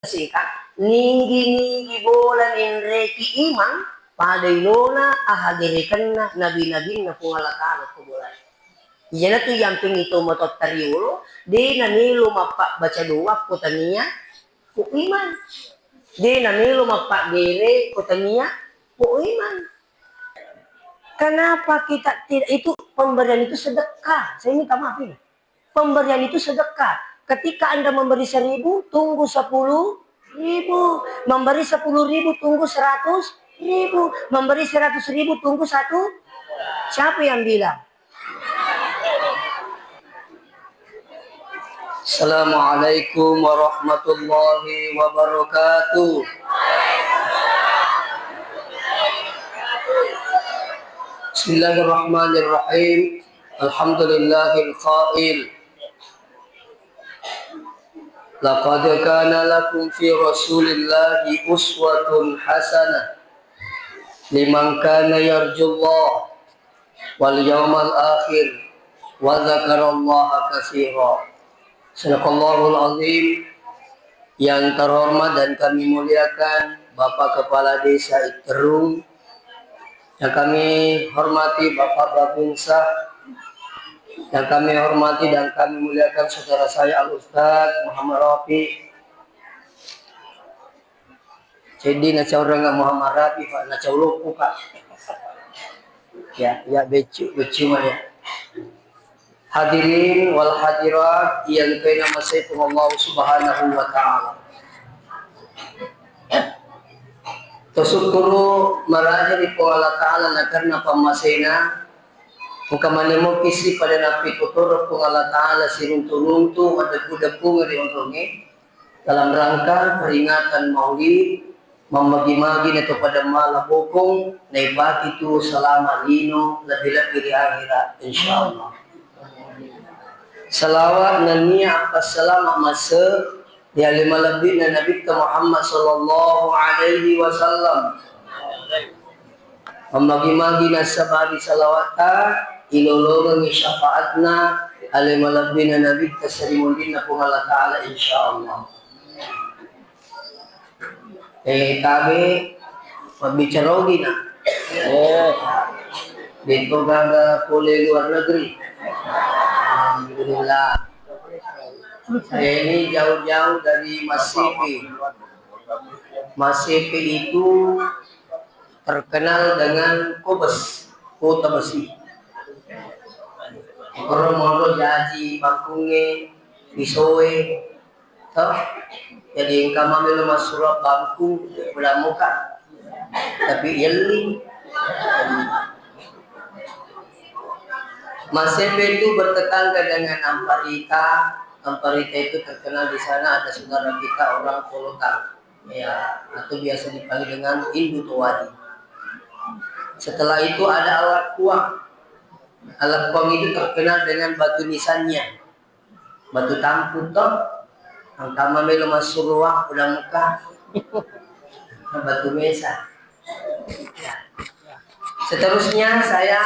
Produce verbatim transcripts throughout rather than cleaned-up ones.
Sika, nigi-nigi bola nenreki imang, pada ilona ahaderekenna nabi-nabinna Puang Allah Ta'ala ko bola. Iyanatu yampeng itu mototta riolo, de namelo mappabbaca doa ko tania ko imang. De namelo mappagere ko tania ko imang. Kenapa kita tidak, itu pemberian itu sedekah. Saya minta maaf ini. Pemberian itu sedekah. Ketika Anda memberi seribu, tunggu sepuluh ribu. Memberi sepuluh ribu, tunggu seratus ribu. Memberi seratus ribu, tunggu satu. Siapa yang bilang? Assalamualaikum warahmatullahi wabarakatuh. Bismillahirrahmanirrahim. Alhamdulillahil qail, "Laqad kana lakum fi Rasulillahi uswatun hasanah liman kana yarjullah wal yawmal akhir wa dzakarallaha katsira." Sadaqallahul azim. Yang terhormat dan kami muliakan Bapak Kepala Desa Iterung, yang kami hormati Bapak Babinsa, yang kami hormati dan kami muliakan saudara saya Al Ustaz Muhammad Rafi. Jadi nacauranga Muhammad Rafi, Pak, nacaulokku, Pak. Ya, ya, beccu, beccu mah ya. Hadirin wal hadirat yang kena masaikum Allah Subhanahu wa Ta'ala. Tasukkuru maraja ri Puang Allah Ta'ala na karena pammasena, engka maneng moki si pada nappikutoro Puang Allah Ta'ala siruntu-runtu, maddeppu-deppungeng ri onrongnge, dalam rangka peringatan Maulid, mammagi-magi na to pada mala bokong, naipaki tu selama lino lebbi-lebbi ri akhirat, insyaallah. Salawat nennia appassalama masse ri ale malebbi'na Nabitta Muhammad sallallahu alaihi wasallam. Mammagi-magi nassabari salawatta, ilolongengngi syafaatna ale malebbi'na Nabitta sarimunrinna Puang Allah Ta'ala, insyaallah. Eh, tabe mabbicara ogi na. Eh, detto gaga pole luar negeri. Alhamdulillah. Saya ini jauh-jauh dari Masipi. Masipi itu terkenal dengan Kobes, kota besi. Koro monro jaji bangkungnge, pisoe, toh. Jadi engka melo massuro bangku, pula muka. Tapi yelling. Masepe itu bertetangga dengan Amparita. Amparita itu terkenal di sana, ada saudara kita orang Kolotang. Ya, atau biasa dipanggil dengan Indu Towadi. Setelah itu ada Alakkuang. Alakkuang itu terkenal dengan batu nisannya. Batu tampuk toh. Angkama melo massuruang udah muka. Batu mesa. Ya. Seterusnya saya,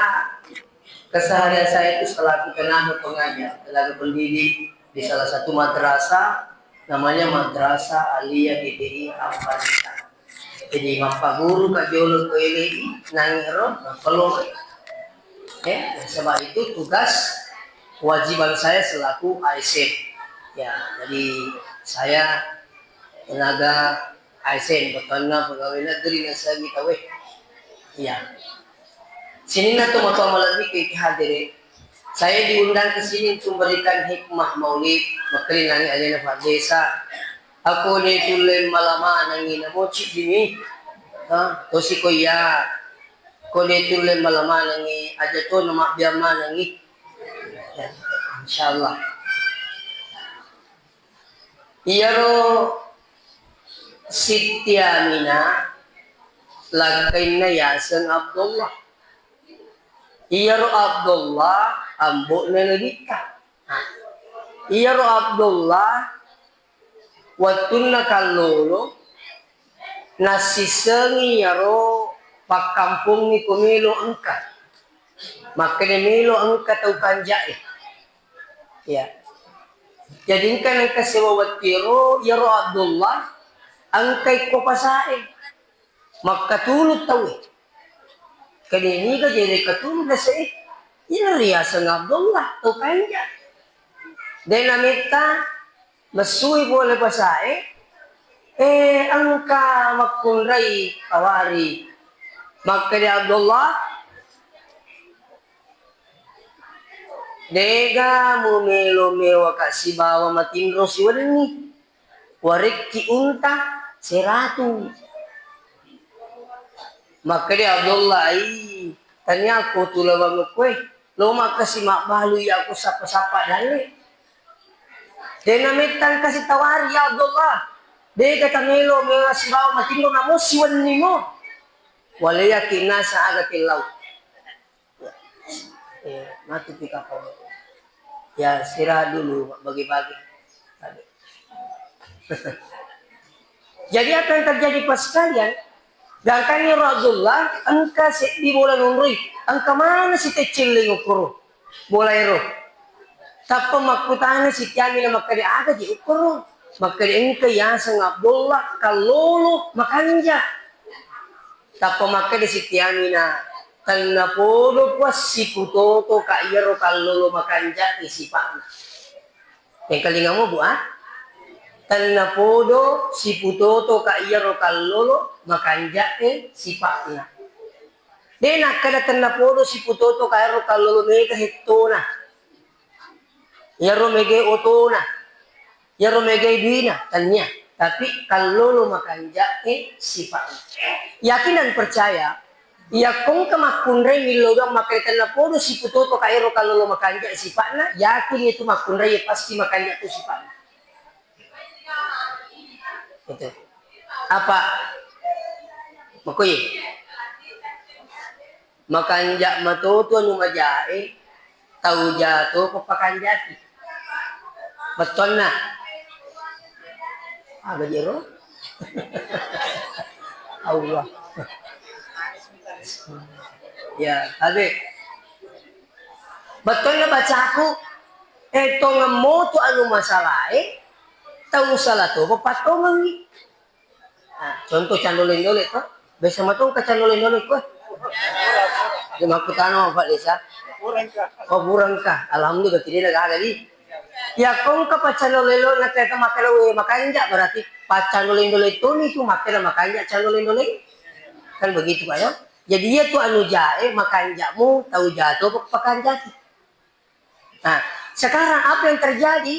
keseharian saya itu selaku tenaga pengajar, tenaga pendidik di salah satu madrasah, namanya Madrasah Aliyah D T I Amparita. Jadi mappaguru ka jolo ko elei nangero, nappa lo. Eh, sebab itu tugas kewajiban saya selaku A S N. Ya, jadi saya tenaga A S N, bettuanna pegawai negeri nasengi tauwe. Iya. Sininna tomatoa malebbi ke hadere. Saya diundang ke sini untuk memberikan hikmah maulid, makkelinangi alena Pak Desa. Ako de tulle mala manengi namo ciddimi. Ha, tosi ko iya. Ko de tulle mala manengi, aja to na mabbiang manengi. Ya, insyaallah. Iyaro Sitti Aminah lakkainna yaseng Abdullah. Iyaro Abdullah ambo'na Nabitta. Iyaro Abdullah wettunna kallolo nassisengi iyaro pakkampongnge ko melo engka. Makkeda melo engka tau kanja'e. Ya. Jadi engka nengka sewa wettiro, iyaro Abdullah Engkai ko pasae, makkatulu tauwe. Kede niga jere katulu nase'e, ina riaseng Abdullah, tau kanja. Dena metta, messui pole pasae, eh, engka makkunrai tawari. Makkede Abdullah, dega mumelo mewaka sibawa matinro siwenni. Warekki unta seratu. Makkeda Abdullah, "Ai, taniakko tulawang koe, lo makkasi mabbalu iyako sappa-sappa dalle." Dena mettang kasi tawari, ya Abdullah. Dega tamelo mewa sibawa matinro namo siwenni mo. Waleyaki nasa aga kellau. Eh, mati pi kapang. Ya, istirahat dulu, bagi-bagi. Jadi apa yang terjadi pas sekalian? Gangkanni ro Abdullah, engka seddi bola nonroi, engka mana si teccelleng ukkoro bola ero. Tappa makkutana si Tiamina makkeda aga je ukkoro. Makkeda engka yaseng Abdullah, kallolo, makanja. Tappa makkeda si Tiamina, tennapodo puas siputoto ka iyaro kallolo makanja e sipa'na. Engkalingamu, Bu, ah? Tennapodo siputoto ka iyaro kallolo makanja e sipa'na. De nakkeda tennapodo siputoto ka iyaro kallolo mega hettona. Iyaro mega otona. Iyaro mega duina, tania. Tapi kallolo makanja e sipa'na. Yakin dan percaya, yakko engka makkunrai millau doang makkeda tennapodo siputoto ka ero kallolo makanja e sipa'na, yakin itu makkunrai pasti makanja tu sipa'na. Itu. Apa? Makoi. Makanja matoto anu majae, tau jato ko pakanjaki. Bettonna. Aga jero? Allah. Ya, tabe. Bettonna bacaku, eh, tongeng moto anu masalae, tau sala topa pattongengi. Nah, contoh candole-ndole to. Biasa matongka candole-ndole ko. Dia makkutana Pak Desa. Oh, burangka. Alhamdulillah, tidak ada lagi. Ya, kongka pacandole-ndole na kata makkeda we makanja, berarti pacandole-ndole toni tu makkeda makanja candole-ndole. Kan begitu, Pak, ya? Jadi, iya tu anu jae makanjamu tau jato pakanjaki. Nah, sekarang apa yang terjadi?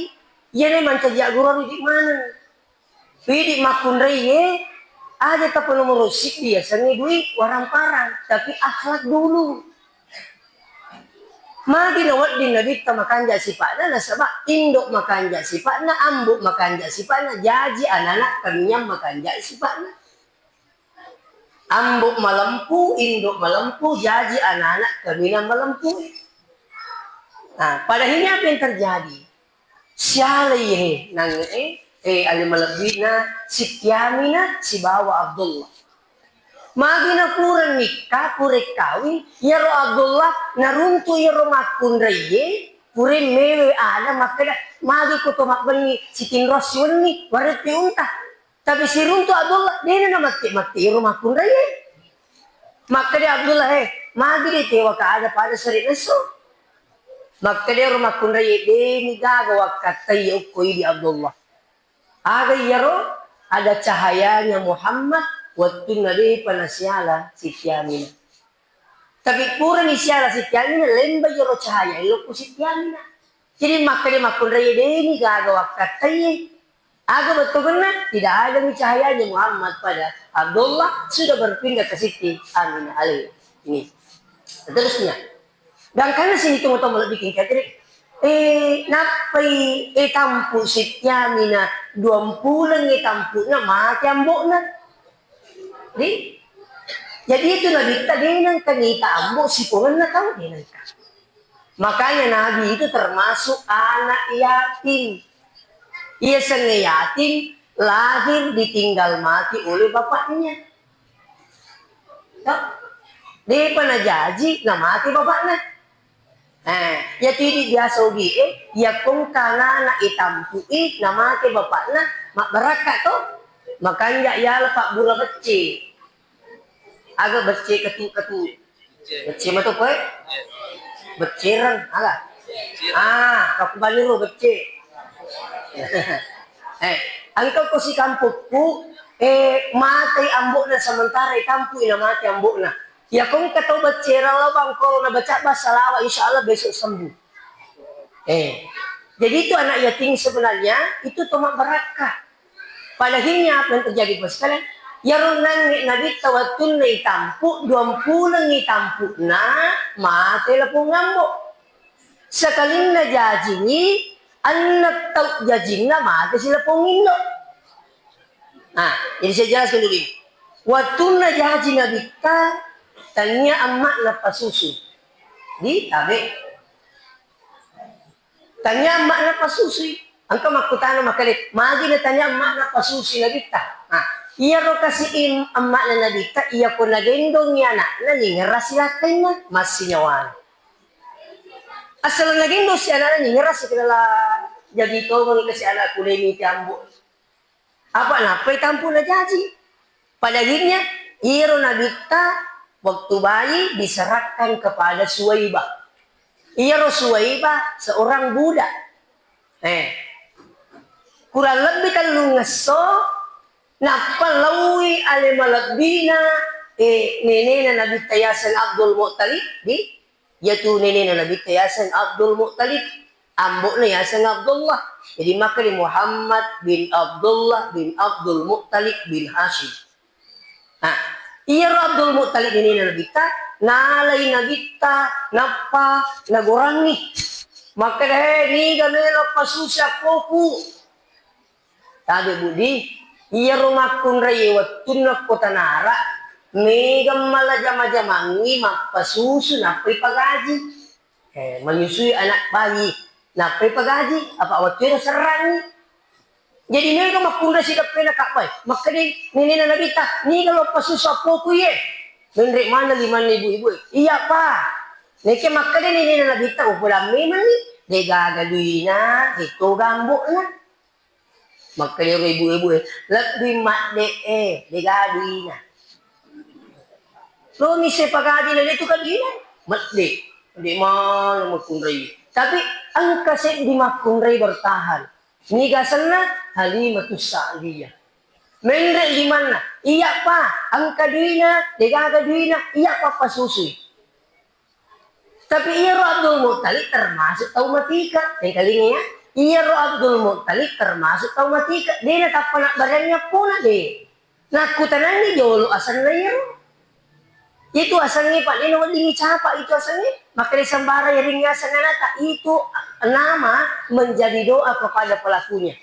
Iyana mancaji agguruang idi maneng. Idi makkunraiye, aja tappa nomoro siddi yasengnge dui waramparang, tapi akhlak dulu. Magi nawedding nabitta makanja sipa'na, nasaba indo makanja sipa'na, ambo makanja sipa'na, jaji anana kaminyang makanja sipa'na. Ambo malempu, indo malempu, jaji anana kaminang malempu. Nah, pada akhirnya apa yang terjadi? Sialai he nangnge, eh, ale malebbina Sitiamina sibawa Abdullah. Magi na pura nikka, pura kawing, iyaro Abdullah naruntu iyaro makkunraiye, pura mewe ada makkeda, magi ko to mabbenni sitinro siwenni, wareppi unta. Tapi siruntu Abdullah, dena namatti-matti ero makkunraiye. Makkeda Abdullah, "Eh, magi de tewaka ada pada seri nesso?" Makkeda ero makkunraiye, "Deni gaga wakkattai okko idi Abdullah." Aga iyaro? Ada cahayanya Muhammad wettunna depa nasiala Siti Aminah. Tapi purani siala Siti Aminah, lemba iyaro cahaya lokko Siti Aminah. Jadi makkeda makkunraiye, deni gaga wakkattai. Aga bettuanna? Tidak ada mi cahayanya Muhammad pada Abdullah, sudah berpindah ke Siti Aminah alaihi. Ini. Seterusnya. Gangkanna sini tau-tau malebbi kengkatri. Eh, nappai, eh, tampu Siti Aminah, duampuleng, eh, tampuna mate ambo'na. Di? Jadi itu Nabitta denangka nita ambo sipongenna tau denangka. Makanya Nabi itu termasuk anak yatim. Iya sengnge yatim, lahir ditinggal mati oleh bapaknya. Toh? Depa najaji, namate bapakna. Eh, iya tu idi biasa ogi e, iya kongka anana e tampu i, namate bapakna, mabbarakka to? Makanja yala pabbura becce. Aga becce ketu-ketu. Becce mato koe? Beccereng, aga? Ah, pakkubaniro becce. Eh, engka ko sikampokku, eh, matei ambo'na sementara itampui na mate ambo'na. Iya ko engka tau beccereng lao bangkoro na baca basa lawa, insya Allah besok sembuh. Eh, jadi itu anak yatim sebenarnya itu to mabbarakka. Padahinya apa yang terjadi, Bapak sekalian? Iyaro nangnge Nabitta wattunna itampu, duampulengngi tampu'na, mate lapong ambo. Sekalinna jajingi, enneng tau jajinna mate silapong indo. Nah, jadi saya jelaskan dulu ini. Wattunna jaji Nabitta, tania amma'na pasusu. Di tabe. Tania amma'na pasusui. Engka makkutana makkeda, magi natania amma'na pasusui Nabitta? Nah, iyaro kasi im-, amma'na Nabitta, iyako nagendongi ana'na, ningerasi lakkainna, massinyawana. Asal nagendong si ana'na, ningerasi kenala jadi tongeng kasi anakku demi tiambo. Apa nappai tampu'na jaji? Pada akhirnya, iyaro Nabitta waktu bayi diserahkan kepada Suwaibah. Iyaro Suwaibah seorang budak. Eh, kurang lebih tellungesso, nappa laui ale malebbina, eh, nenena Nabitta yaseng Abdul Muttalib di Iyatu nenena Nabitta yaseng Abdul Muttalib, ambo'na yaseng Abdullah. Jadi makkeda Muhammad bin Abdullah bin Abdul Muttalib bin Hashim. Nah, iyaro Abdul Muttalib nenena Nabitta, nalai Nabitta, nappa nagorangngi. Makkeda, "He, niga melo pasusi akkoku?" Tabe Budi, iyaro makkunrai wettunna ko tanara, mega mala jama-jamangngi mappasusu nappai pagaji. Eh, menyusui anak bayi, nappai pagaji, apa wettu ero serrangi. Jadi mega makkunrai sideppena kabbai. Makkeda nenena Nabitta, "Niga lo pasusu appoku iye?" Menre mana limanna ibu-ibu e. "Iya, Pa." Neke makkeda nenena Nabitta, "Upola memang ni, degaga duina, deto gambokna." Makkedaro ibu-ibu e, "Lebbi madde e, degaga duina." Lo misse pagaji na detu kaduina, madde, de mana makkunrai. Tapi engka seddi makkunrai bertahan. Niga asenna? Halimatus Sa'diyah. Menre limanna, "Iya, Pa, engka duina, degaga duina, iya, Pa, pasusui." Tapi iyaro Abdul Muttalib termasuk tau matika. Engkalinga ya, iyaro Abdul Muttalib termasuk tau matika. Dena tappa nabbareangngi appona de. Nakkutananni jolo asenna iyaro. Itu asengnge, Pak, dena weddingngi capa itu asengnge. Makkeda sembara yaring aseng anata. Itu nama menjadi doa kepada pelakunya.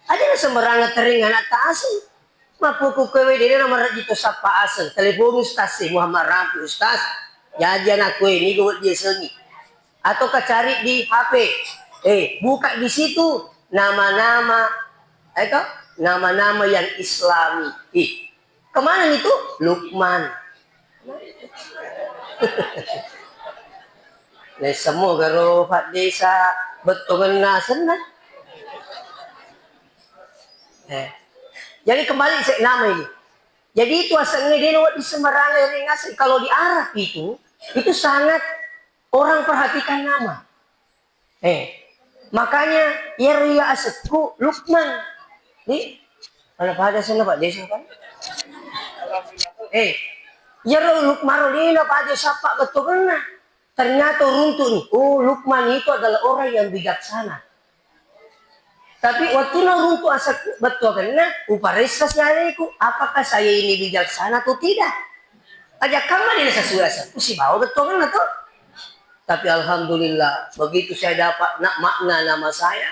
Aja na sembarangan tering anak ta aseng. Mappuku kowe dena na marejji to sappa aseng. Telepon ustaz si Muhammad Rafi, "Ustaz, jaji anak kowe niga wedding sengi." Atau kacari di H P. Eh, buka di situ nama-nama, eh, to? Nama-nama yang Islami. Ih, kemana itu? Lukman. Naisseng moga ro faddesa bettongenna asenna. Eh. Jadi kembali se-, nama ini. Jadi itu asengnge dena wedding sembarangan ri aseng. Kalau di Arab itu, itu sangat orang perhatikan nama. Eh, makanya iyaro iya asekku Lukman. Di, mana pada sana Pak Desa kan? Eh, iyaro Lukman ro dena pada sapa bettongenna. Ternyata runtuk nih. Oh, Lukman itu adalah orang yang bijaksana. Tapi waktu na runtuk asekku bettongenna, uparessa si aleku, apakah saya ini bijaksana atau tidak? Aja kamma dena sesuai asekku sibawa bettongenna to. Tapi alhamdulillah, begitu saya dapat nak makna nama saya,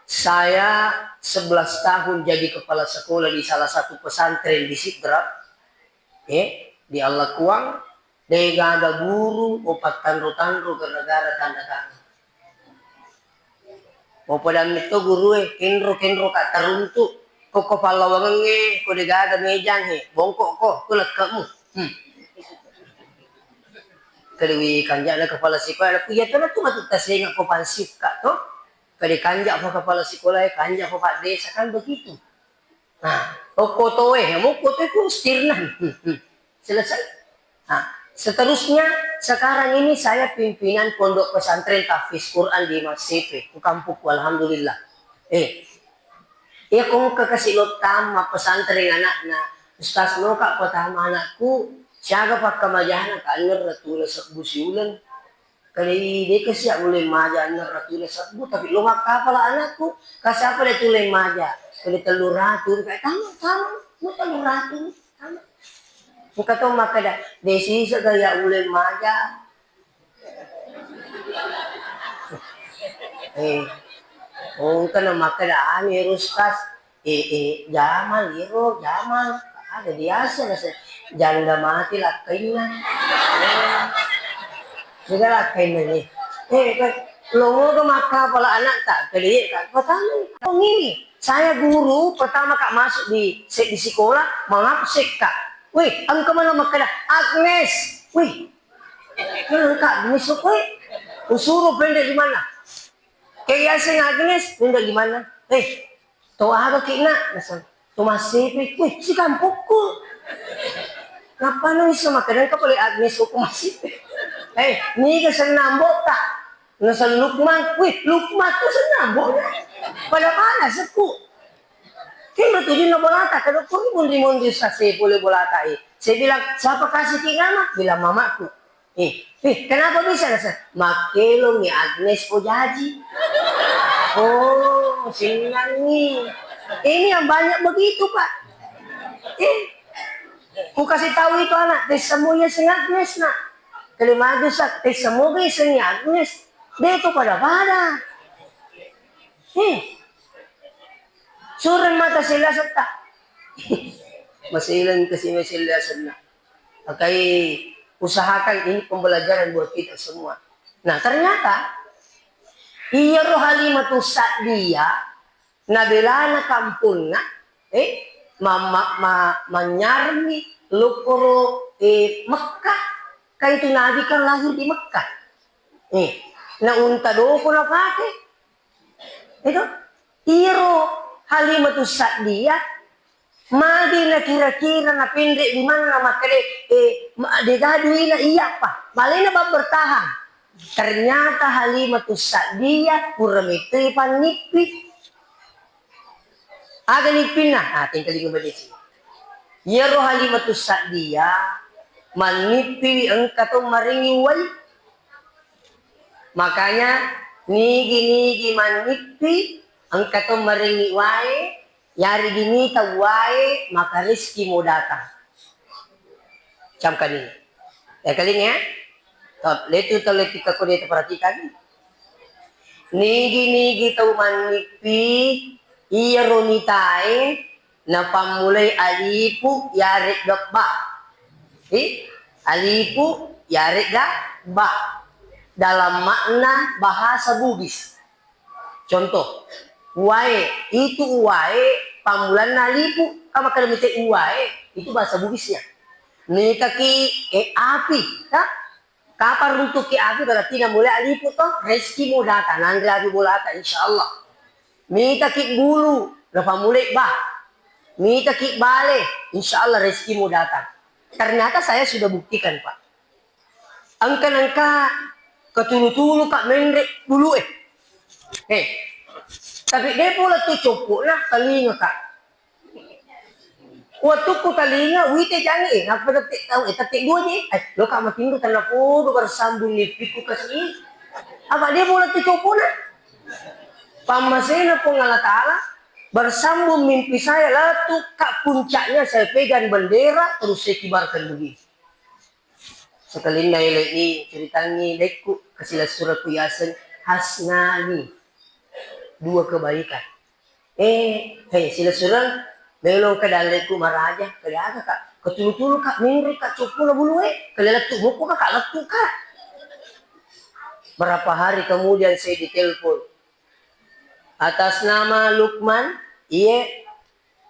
saya sebelas tahun jadi kepala sekolah di salah satu pesantren di Sidrap, eh, di Allakuang, degaga guru, oh, pattanro-tanro gara-gara tanda tangan. Mau pada metto guru e, kenro-kenro ka taruntuk, ko, ko pallawangengnge, ko degaga mejang he, bongkok ko, ko lekkemu. Hmm. Kedewi kanjana kepala sekolah, aku iya tona tu matu tasenga ko pansip ka to. Kade kanja ko kepala sekolah, kanja ko Pak Desa, kan begitu. Nah, okko toe, ya, mukko toe ku stirna. Selesai. Nah, seterusnya, sekarang ini saya pimpinan Pondok Pesantren Tahfiz Quran di Masepe, ku kampungku, alhamdulillah. Eh, iya, ko engka kasi lottang mappesantreng anakna, "Ustaz, noka patama anakku, siaga pakkamajana ka annerra tuna sebbu siuleng?" Kale, "Deka sia uleng maja annerra tuna sebbu, tapi lo makkapala anakku, ka siapa de tuleng maja?" Kale, "Tellu ratu." Ka, "Tama, tama, mu tellu ratu, tama." Engka to makkeda, "De sisega iya uleng maja." Eh, oh, engka na makkeda, "Anu ero, Ustaz, eh, eh, Jamal ero, Jamal." Ada biasa nase, "Janda mati lakkainna." Eh, juga lakkainna ni. Eh, kan, lo moga makkapala anakta, kali ka, pertama, ini, saya guru, pertama ka masuk di, se-, di sekolah, mengabsen ka. Wih, engka mana makkeda, "Agnes." Wih, Kak, Agnes kok, eh? Usuro penrek di mana? Kayak asing Agnes, penrek di mana? Eh, to aga ki, Nak? Naseng, "To Masepe." Wih, si kampokku. Nappa no iso makkeda engka pole Agnes ko Masepe. Eh, niga senna ambotta? Naseng Lukman. Wih, Lukman tu senna ambotta. Pada mana sekku? Kenapa tujunna bolata? Kada kuri mondri-mondri sase pole bolata, eh. Saya bilang, "Siapa kasih ki nama?" Bilang mamaku. Eh, eh, kenapa bisa rasa? Makkelongi Agnes ko jaji. Oh, senang nih. Ini yang banyak begitu, Pak. Eh, ku kasih tahu itu anak, "Te semua ya seng Agnes, Nak." Kali maju sak, "Te semua ya seng Agnes." Dia itu pada-pada. Eh, sureng mata sella setta. Maseleng kasi maseleng asenna. Makanya usahakan ini pembelajaran buat kita semua. Nah, ternyata iyaro Halimatus Sa'diyah nabelana kamponna, eh, ma-, ma-, ma-, manyarmi lokkoro, eh, Mekkah. Kan itu Nabi kan lahir di Mekkah. Eh, na unta doko napake. Itu, iyaro Halimatus Sa'diyah, magi nakira-kira napenre limanna makkeda, eh, ma-, dega duina iyappa. Malena bab bertahan. Ternyata Halimatus Sa'diyah pura mettoi pannippi. Aga nippinna? Ah, tengkalinga madeceng. Iyaro Halimatus Sa'diyah mannippiwi engka to marengngi uwai. Makanya, nigi-nigi mannippi, engka to marengngi uwae, yarigi mita uwae, maka rezeki mo datang. Camkan ini. Ya, kaling ya. Top, letu tau letika ko dia perhatikan. Nigi-nigi tau mannippi, iyaro mitae, napammulai alifu yarega ba. Ih, alifu yarega ba. Dalam makna bahasa Bugis. Contoh, uwae, itu uwae pammulanna alifu, ka makkeda mite uwae, itu bahasa Bugisnya. Mitaki, eh, api, ka? Kapang runtukki api berarti namulai alifu to, rezeki mo datang, nanre api bolata, insya Allah. Mitaki bulu, napammulai ba. Mitaki bale, insya Allah rezeki mo datang. Ternyata saya sudah buktikan, Pak. Engka nengka katulu-tulu ka menre bulu e. Eh, tapi de pola tu coppo na talinga ka. Waktu ku talinga, wite jangi, eh, napa tette tau, eh, tette dua je, eh, lo ka matinro tanah podo bersambung ni piku kasi. Apa de pola tu coppo na? Pammasena Puang Allah Ta'ala, bersambung mimpi saya, latu ka puncaknya, saya pegang bendera, terus saya kibarkan begini. Sekalinna ele'ni ceritangi lekku, kasilessurekku yaseng Hasnani. Dua kebaikan. Eh, hei, silessureng, melo ke dalleku maraja, kaliaga ka? Ketulu-tulu ka, minri ka, cuppu na bulu e, kalialettu mukku ka, ka lettu ka. Berapa hari kemudian saya ditelepon. Atas nama Lukman, iye,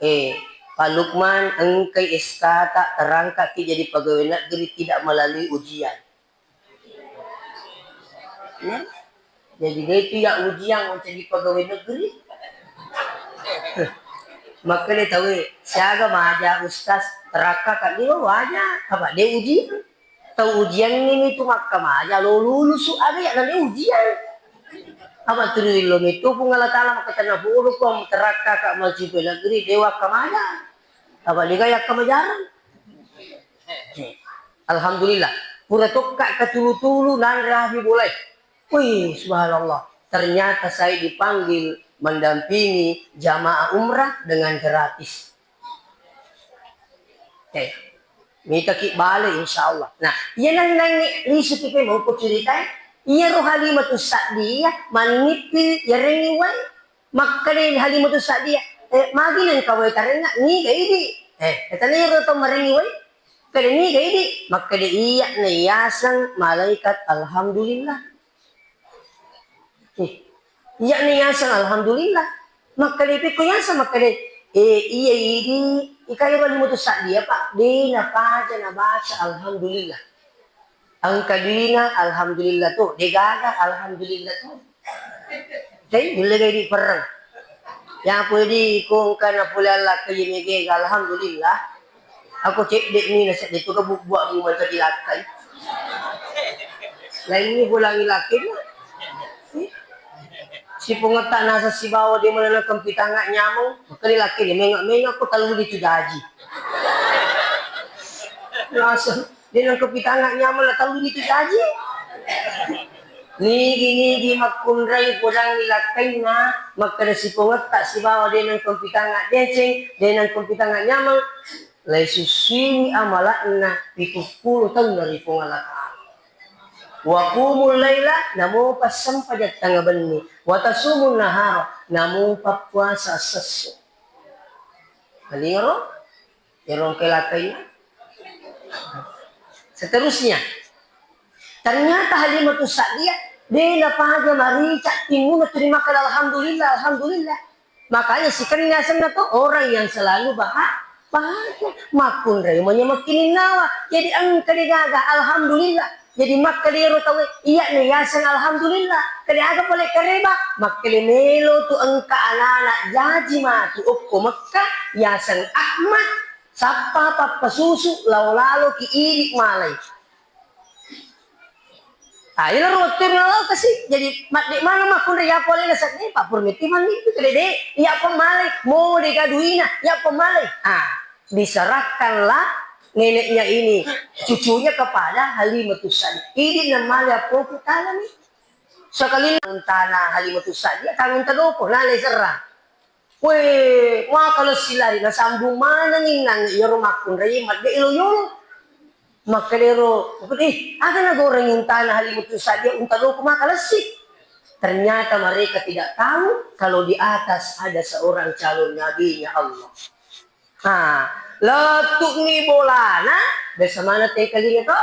Eh, Pak Lukman, engkai S K-ta, terangkatki jadi pegawai negeri tidak melalui ujian. Ya? Jadi, de tu ya ujian mau jadi pegawai negeri. Makkeda tauwe, "Siaga maja, Ustaz?" "Terakka ka liwa waja, apa de ujian?" Tau ujianni mi tu makkamaja lo lulusu, aga ya nale ujian. Apa turu illo mi tu Puang Allah Taala makkatenna puru ko terakka ka macipe negeri dewa kamaja. Apa liga ya kamajaran. Alhamdulillah, pura tokka katulu-tulu nanre Habibullah. Wih, subhanallah. Ternyata saya dipanggil mendampingi jamaah umrah dengan gratis. Eh, mitaki bale, insya Allah. Nah, iya nang nangi lisu kipe mau ku ceritai. Iya ro Halimatus Sa'diyah mannipi yarengi wai. Makkeda Halimatus Sa'diyah, "Eh, magi nengka wai tarengnga, niga idi?" Eh, tania ro tau marengi wai. Keda niga idi? Makkeda iya na yaseng malaikat alhamdulillah. Eh, iya na yaseng alhamdulillah. Makkeda pekko yaseng, makkeda, eh, iya idi, ika ero Halimatus Sa'diyah, Pak, de napaja nabaca alhamdulillah. Engka duina alhamdulillah to, degaga alhamdulillah to. Dai, nulle gai di perreng. Ya, aku di ko engka na pole Allah ke yemege alhamdulillah. Aku cedde mi na sedde tu ke buat mu mancaji lakkai. Lainni bolangi lakkai. Si pengeta nasa sibawa dia mana kempitanga nyameng, makanya lakkai dia mengak-mengak ko talu di tu jaji. Nasa Dé' nengka pitanga nyameng la tellu ni tu jaji. Nigi-nigi makkunrai podangngi lakkainna, makkeda sipongetta sibawa dé' nengka pitanga deceng, dé' nengka pitanga nyameng, laisussiwi amala'na pitu puluh taunna ri Puang Allah Ta'ala. Wa qumul laila, namopa sempajang tengnga benni, wa tasumun nahara, namopa puasa siesso. Malingaro? Ero engka lakkainna. Seterusnya, ternyata Halimatus Sa'diyah dé' napaja marica timunna tu rimakkeda alhamdulillah, alhamdulillah. Makanya sikenna asenna to orang yang selalu baha-, bahagia. Makkunrai manyameng kininnawa. Jadi engka dé' gaga alhamdulillah. Jadi makkeda ero tauwe, iya'na yaseng alhamdulillah. Keda aga pole kareba? Makkeda melo tu engka anana jaji matu okko Mekkah, yaseng Ahmad, sappa pappasusu, lao laloki idi malai. Ah, iyaro wettunna lao kasi, jadi madde maneng makkunrai, iya pole na sedde, pappur metti manni, keda de', iya pa malai, mo de' gaduina, iya pa malai. Ah, diserahkanlah neneknya ini, cucunya kepada Halimatus Sa'diyah. Idi namale appoku tanami. Sakalinna untana Halimatus Sa'diyah, tang unta doko, nale serra. We, maka lessi lari, nasambung maneng innang iyaro makkunrai madde lo yolo. Makkedero, "Eh, aga nagoreng untana Halimatus Sa'diyah unta doko maka lessi?" Ternyata mereka tidak tahu kalau di atas ada seorang calon nabinya Allah. Ha, lettu'ni bolana, biasa maneng tengkalinga to,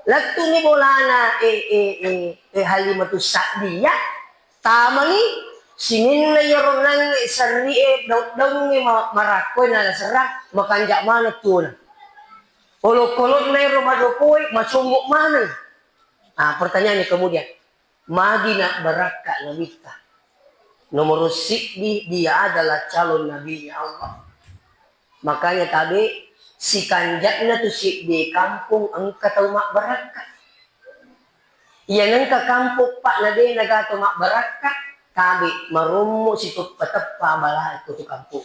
lettu'ni bolana, eh, eh, eh, eh, Halimatus Sa'diyah, tamani sininna iyaro nangnge serri'e, daung-daungnge ma-, marakkoe nala serrang, makanja' maneng tuona. Olokolo'na ero madopoe, macommo' maneng. Ah, pertanyaannya kemudian, magi nabbarakka nabitta? Nomor siddi, dia adalah calon nabinya Allah. Makanya tabe, sikanja'na tu siddi kampung engka tau mabbarakka. Iya nengka kampung pa' na de' naga tau mabbarakka, tabe, marommo siteppa-teppa balae ko tu kampung.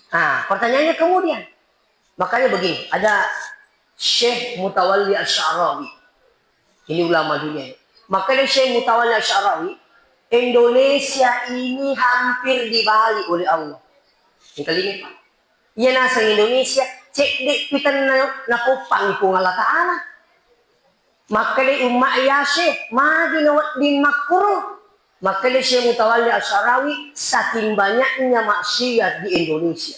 Ah, pertanyaannya kemudian, makanya begini, ada Syekh Mutawalli Asy-Sya'rawi. Ini ulama dunia. Makanya Syekh Mutawalli Asy-Sya'rawi, Indonesia ini hampir dibalik oleh Allah. Yang kelima, Pak. Iya naseng Indonesia, cedde' pitenna napoppangi Puang Allah Ta'ala. Makkedai umma' Yasir, magi nawedding makkuro? Makkedai Syekh Mutawalli Asy-Sya'rawi, saking banyaknya maksiat di Indonesia.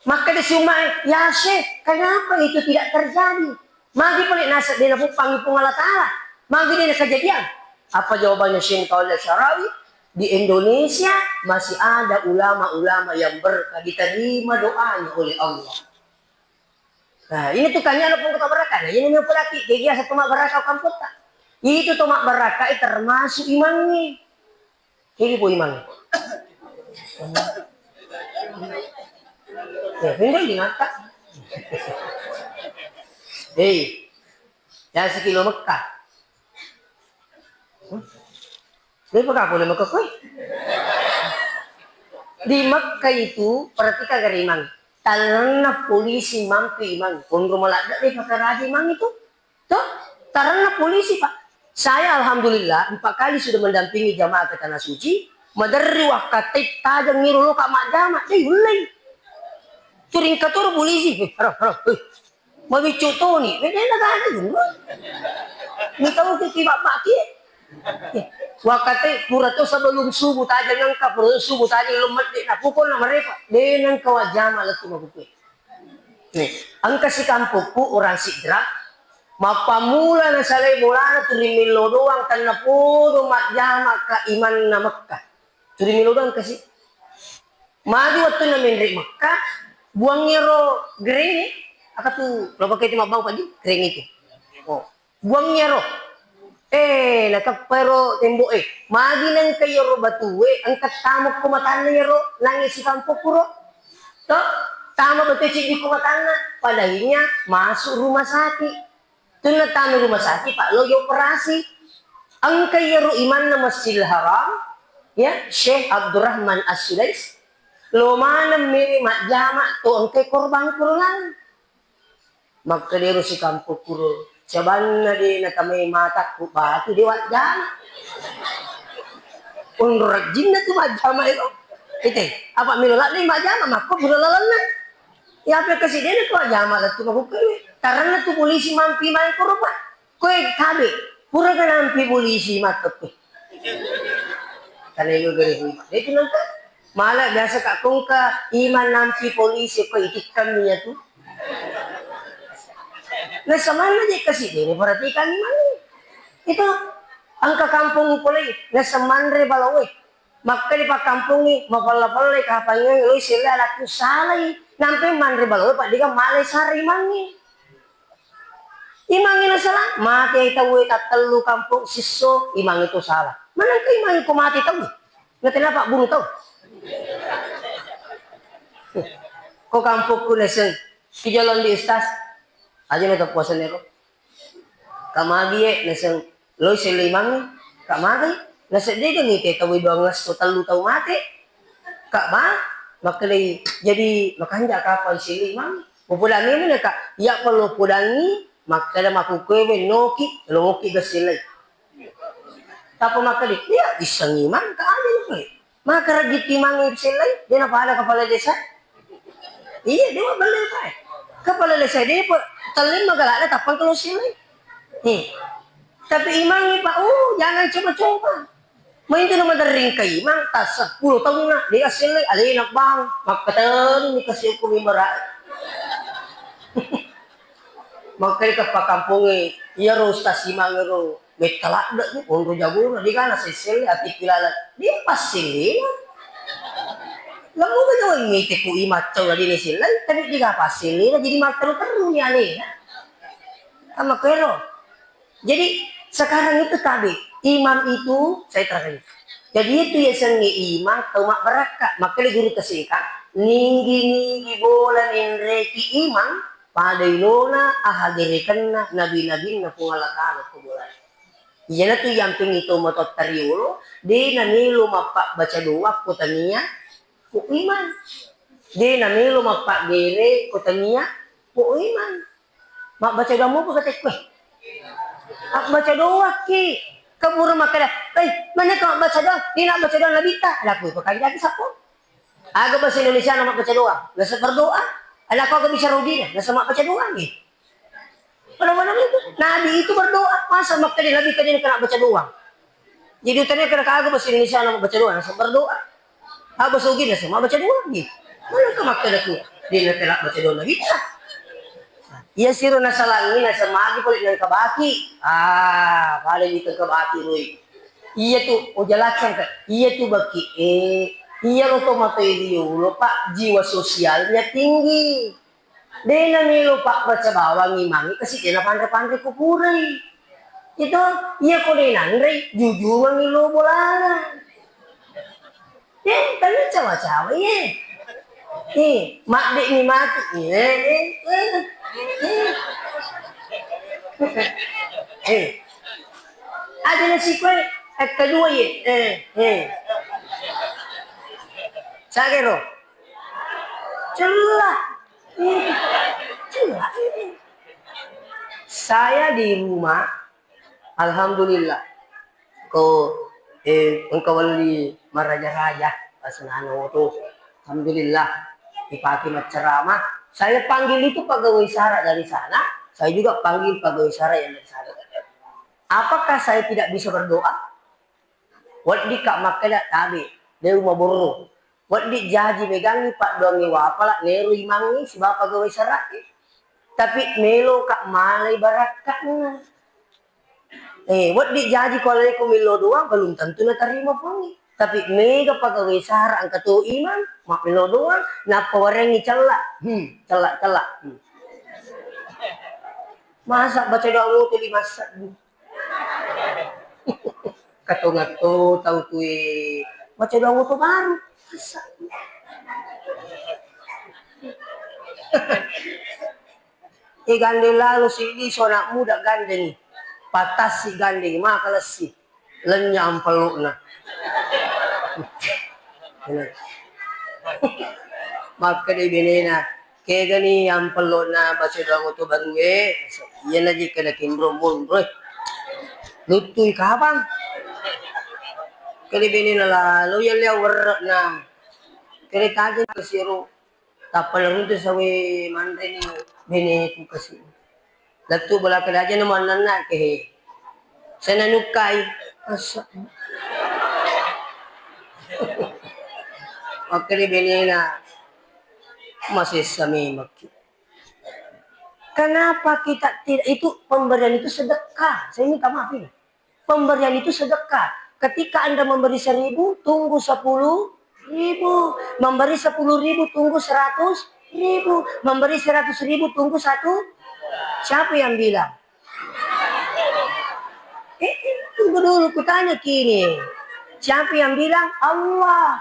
Makkeda si umma', "Ya Syekh, kenapa itu tidak terjadi? Magi pole naseng de' napoppangi Puang Allah Ta'ala? Magi de' nakajadian?" Apa jawabannya Syekh Mutawalli Asy-Sya'rawi? Di Indonesia masih ada ulama-ulama yang berkah, diterima doanya oleh Allah. Nah, ini tu kanya lo pun kota berkah. Nah, ini yang pelaki, kayak biasa tu mak berkah kampung tak? Itu tu mak berkah, eh, termasuk imangi. Ini pun imangi. Ya, pindah di mata. Hei, ya, sikilo Mekah. Dia pakai apa nama kau? Di Mekah itu, perhatikan, gare imang. Taranna polisi mampi imang. Konro maladde deh pakaraji imang itu. Tuh, taranna polisi, Pak. Saya alhamdulillah empat kali sudah mendampingi jamaah ke tanah suci. Maderri wakkatai tajeng ngiro loka majjama, deh ullei. Turing katoro polisi, eh, haro, haro, eh. Mabiccu toni, eh, dena gaga guru. Mitau ke kibak baki. Wakate pura to sebelum subuh tajeng engka, pura to subuh tajeng lo medde na pukul na mereka. Dena engka wajama lettu makuku. Nih, engka sikampokku orang Sidrap, mappamula na salai bolana tu ri Millo doang, tenna podo majjama ka imanna Mekka. Tu ri Millo doang kasi. Magi wettunna menre Mekka, buang ero gereng, aka tu lo pakai tu mabbau paji, gereng itu. Oh, buang ero. Eh, nakeppa ero tembok e. Magi nengka ero batue, engka tama ko matanna ero, nangi sikampokku ro. To, tama batue ciddi ko matanna, padahilnya masuk rumah sakit. Tunna tama rumah sakit, Pak, lo operasi. Engka iyaro imanna Masjidil Haram, ya, Syekh Abdurrahman As-Sudais, lo maneng mene majjama to engka korban kurungan. Makkedero sikampokku ro, cabanna de natamai matakku batu de wajjama. Onro rajinna tu majjama ero. Ite, apa melo ladde majjama, makko buda lalanna. Ya, apa kasi dena ko ajama lettu makukkue. Taranna tu polisi mampi mai koro, Pak. Koe kabe, pura ka nampi polisi matteppe. Karena itu gare hui. Itu nangka. Mala biasa ka kongka iman nampi polisi ko itikkan ya tu. Nah, samanna je kasi dena perhatikan iman. Itu angka kampung polei, nah, semanre balawe. Makkeda pakkampongngi, mapella-pellai kapang loi sellei anakku salai. Nampai manre balawe paddega malai sara imangngi. Imangngi nasala, mate tauwe tattellu kampong sisso, imangngi to sala. Manengka imangngi ko mate tauwe? Natena pabburu tau. Ko kampokku naseng, ki jalan di ustaz. Aja na tappuasan ero. Ka magi e, naseng loi selle imangnge, ka magai, naseng dega mite tau doang esso tellu tau mate, ka ba, makkelei, jadi makanja kapang selle imang, popodangngi mene ka, iya pa lo podangngi, makkeda makkukkoe we noki, lo moki ga sellei. Tappa makkeda, iya, isseng imang, ka anu, Maka rejeki mangngi sellei, de napada kepala desa. Iya, de belle pa. Kepala desa de pa, telleng magalakna tappang kalau sellei. Nih. Tapi imangngi, Pak, oh, jangan coba-coba. Main tu nama dering ke imang, tas sepuluh tahun nak, dia sellei, alena bang, maka tadi kasih hukum ibarat. Maka ke pakampungnya, iya ro ustaz imang ro. Metta ladde tu, onro jagona, de gana sesselle, ati pilala, de passellena. Lemmu ga jawai mite ku i maccau la de nasellei, tapi de ga passellena, jadi matteru-teru ni alena. Amma kero. Jadi, sekarang itu tabe, imam itu, saya terangkan. Jadi itu yasengnge imam, tau mabbarakka, makkeda guru tasika, ninggi-ninggi bola nenreki imam, pada ilona ahaderekenna nabi-nabinna Puang Allah Ta'ala ko bola. Iyanatu yampingngi tomatoatta riolo, de namelo mappabbaca doa ko tania ko imang. De namelo mappaggere ko tania ko imang. Mabbaca doa mopa katekko. Abbaca doa ki. Kabura makkeda, "Eh, mana kau baca doa? Ini nak baca doa Nabi ta." Ada aku itu kaji lagi siapa? Aga bahasa Indonesia nama baca doa. Nasa berdoa. Ada aku agak bisa rugi dah. Nasa mak baca doa ni. Mana-mana itu. Nabi itu berdoa. Masa makkeda Nabi tadi kena baca doa? Jadi utanya kena kagak bahasa Indonesia nama baca doa, langsung berdoa. Ah, bahasa Ugin, langsung baca doa, gitu. Mana ke makkeda ku? Dia nak kena baca doa lagi. Iya siro nasalangi, nasamagi boleh nang kabaki. Ah, pada itu kabaki, Rui. Iya tu, oh, jelaskan ke. Iya tu baki, eh, iya lo tomato iriolo, Pak, jiwa sosialnya tinggi. De namelo pabbaca bawang imangnge kasi de napanre-panre ko purei. Itu, iya ko de nanrei, jujungengngi lo bolana. Eh, tania cawa-cawa, ye. Eh, madde ni mati. Eh, eh, eh. Eh. Aja nasi kue, eh, kedua, ye. Eh, eh. Sagero. Cella. Eh, cella. Eh. Saya di rumah, alhamdulillah. Ko, eh, engka welli maraja-raja, asenana oto. Alhamdulillah, dipake macceramah. Saya panggil itu pegawai sara dari sana, saya juga panggil pegawai sara yang dari sana. Apakah saya tidak bisa berdoa? Weddikka makkeda tabe, de' umaborro. Wedding jaji megangngi paddoangnge wapala nero imangnge sibawa pegawai sara'e. Tapi meloka malai barakka'na. Eh, wedding jaji ko aleko millo doang, belum tentu natarima Puangnge. Tapi mega pegawai sara engka to imang, mammillo doang, nappa warengngi cella. Hmm, cella, cella. Hmm. Masa baca doa wutu lima sebbu? Katongatto tau tue baca doa wutu baru. Masa? Eh, gandeng lalo siddi so anak muda gandengi. Patassi gandengi, maka lessi. Lenya ampelokna. Makkeda benena, kegani ampelokna baca doang oto barue, iyana je kena kinro monro. Luttui kapang. Kede benena lalo iya lea werrekna. Kede tajeng ke siro. Tappa naruntu sawe manreni beneku kasi. Lettu bola kedaja na mannanna ke he. Sana nukkai. Asa. Makkeda benena masessa memekki. Kenapa kita tidak, itu pemberian itu sedekah. Saya minta maaf ini. Pemberian itu sedekah. Ketika Anda memberi seribu, tunggu sepuluh ribu. Memberi sepuluh ribu, tunggu seratus ribu. Memberi seratus ribu, tunggu satu. Siapa yang bilang? Eh, eh, tunggu dulu, kutanya kini. Siapa yang bilang? Allah.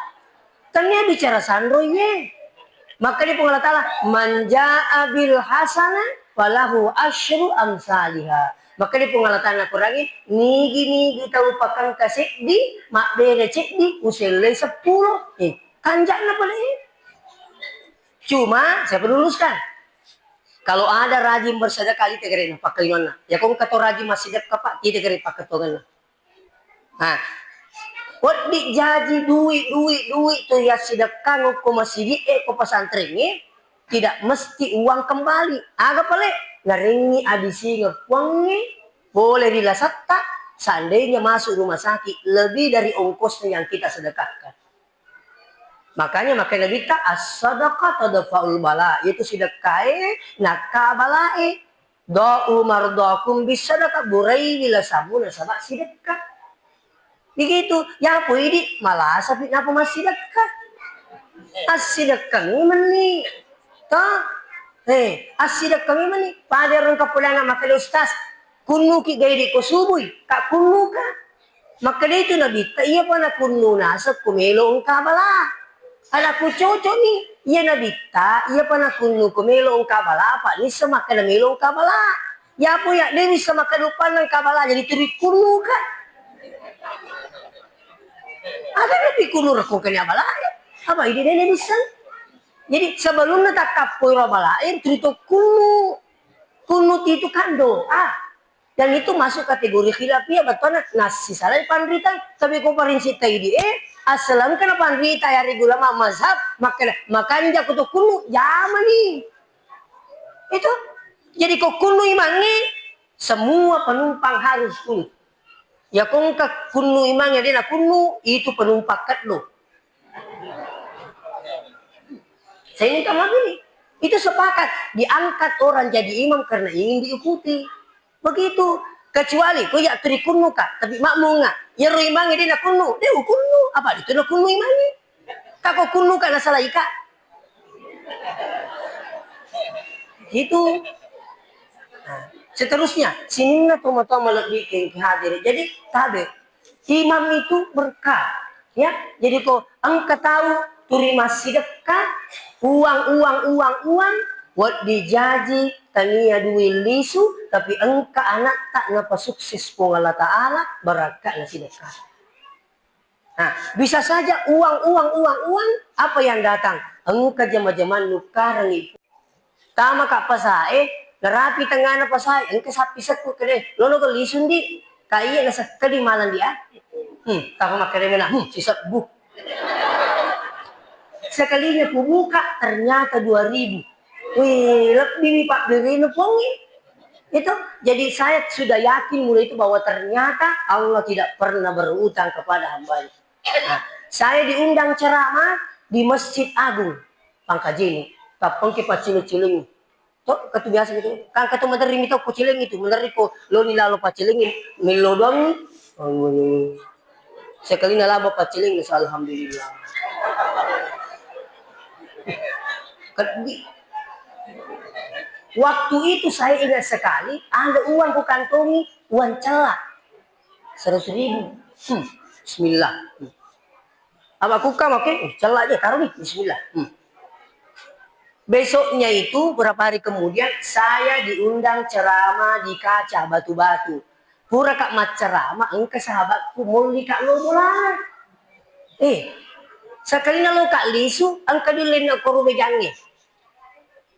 Tania bicara sanro iye. Makkeda Puang Allah Taala, "Man jaa bil hasanah falahu asyru amsaliha." Makkeda Puang Allah Taala Korangnge, "Nigi-nigi tau pakengka seddi, mabbere seddi, usellei seppulo." Eh, kanja'na pale. Cuma saya perlu luruskan. Kalau ada rajin bersedekah, ite gerena pakkalinganna. Ya kong kato rajin massidekka, Pak, ite gere pakkatonganna. Nah, wedding jaji dui, dui, dui tu yassidekkang ko masigi e, ko pesantrengnge, tidak mesti uang kembali. Aga pale, narengngi adisingeng Puangnge, pole ri lasetta, seandainya masuk rumah sakit, lebih dari ongkosnya yang kita sedekahkan. Makanya, makanya Nabitta, "As-sadaqah tadfa'ul bala," yaitu sidekkae nakka balae. "Da'u mardakum bis-sadaqah," buraiwi lasammu nasaba sidekka. Begitu, yapo idi malasapi napa massidekka. Assidekkangi menni. To? Eh, assidekkangi menni. Pada rengka pulana makkeda, "Ustaz, kunnuki gaidi ko subui, ka kunnuka?" Makkeda itu Nabitta, "Iyapa nakunnu naseng ko melo engka bala." Anakku cocok ni, iya Nabitta, "Iyapa nakunnu ko melo engka bala, apa nissa makkeda melo engka bala." Yapo ya, de nissa makkeda uppanna engka bala, jadi turi kunnuka. Aga napi kunnu rekko kene bala? Apa ide de nissa? Jadi sebelumnya takkappoi ro bala, eh, turi to kunnu. Kunnu itu kan doa. Dan itu masuk kategori khilafiyah, bettuanna nassisalai panrita, tapi ko parinsi taidi e, assalengka na panrita ya ri ulama mazhab, makkeda, "Makanja ko to kunnu, jamani." Itu. Jadi ko kunnu imangnge, semua penumpang harus kunnu. Ya kongka kunnu imangnge de na kunnu, itu penumpang keddo. Saya minta maaf ini. Itu sepakat diangkat orang jadi imam karena ingin diikuti. Begitu. Kecuali ko iya turi kunnuka, tapi makmunga. Iyaro imangnge de na kunnu, de ukunnu. Apa itu na kunnu imangnge? Kako kunnuka nasalaika. Itu. Nah, seterusnya, sininna tomatoa malebbi ke hadir. Jadi, tabe. Imam itu berkah. Ya, jadi ko engka tau turi massidekka, uang, uang, uang, uang, wedding jaji tania duit lisu, tapi engka anakta napasukses Puang Allah Ta'ala, barakka'na sidekka. Nah, bisa saja uang, uang, uang, uang, apa yang datang? Engka jama-jamang nukkarengi. Tama ka pasae, narapi tengngana pasae, engka sappi sekku kede, lono ko lisu ndi, ka iye nasekkedi malang dia. Hmm, tapa makkeda mena, hmm, sisebbu. Sekalinya kubuka, ternyata dua ribu. Wih, lebbi mi pabbirinu pongi. Itu, jadi saya sudah yakin mulai itu bahwa ternyata Allah tidak pernah berutang kepada hambanya. Nah, saya diundang ceramah di Masjid Agung Pangkajene. Tappengki pacciling-ciling. To, katu biasa gitu. Kan katu maderri mito ko cileng itu, maderri ko loni lalo pacciling, mello doang. Sekali nalaba pacciling, alhamdulillah. Keddi. Waktu itu saya ingat sekali, ada uang ku kantongi, uang cella. Seratus ribu. Hmm, bismillah. Hmm. Apa kukka make? Hmm, cella aja, taruh nih, bismillah. Hmm. Besoknya itu, beberapa hari kemudian, saya diundang ceramah di Kaca Batu-Batu. Pura ka macceramah, engka sahabatku molli ka lo bola. Eh, sekali na lo ka lisu, engka dillenna ko rubejangnge.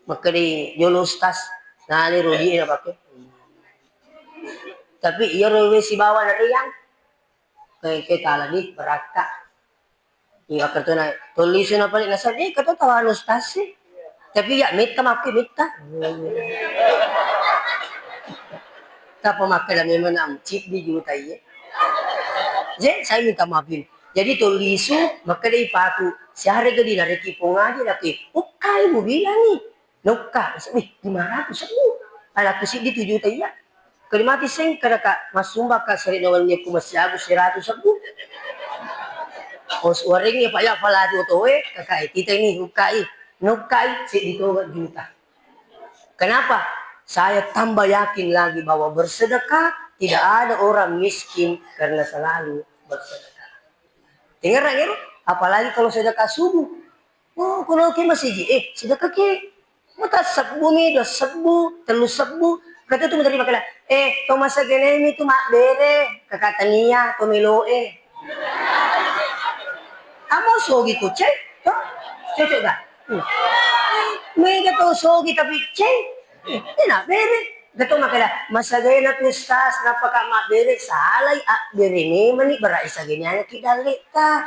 Makkeda jolo ustaz, nale rodi e napake. Tapi iyaro we sibawa nariang, ke, ke tala di berakka. Iya, kartona tollisu na pale nasaba, eh, kata tawa ustaz sih. Tapi ya, metta makku, metta. Tapa makkeda memang am, cik di juta iya. Je, saya minta maafin. Jadi tollisu, makkeda ipaku, siare gedi nareki pongaji laki, ukkai mu bilangi. Nokka, wih, lima ratus sebbu. Alakku siddi tujuh juta iya. Kali mati seng, kada ka, massumbang ka, seri nawannya ku masih aku seratus sebbu. Os waring ya, Pak, ya, apalagi otoe, kakak, eh, kita ini ukkai, nokkai, siddi toga juta. Kenapa? Saya tambah yakin lagi bahwa bersedekah, tidak ada orang miskin karena selalu bersedekah. Dengar, ya, apalagi kalau sedekah subuh. Oh, kulo ki masigi, eh, sedekah ki. Mata sebbu mi, dua sebbu, telu sebbu. Kata tu menteri makkeda, eh, to masagene mi tu mabbere, kakak tania, to melo e. Amo sogi ko cek, to? Cocok gak? Hmm. Mega to sogi tapi cek. Eh, enak bere. Gato makkeda, masagena tu ustaz, napaka mabbere, salai abbere memani, berai sagene ki dalleta.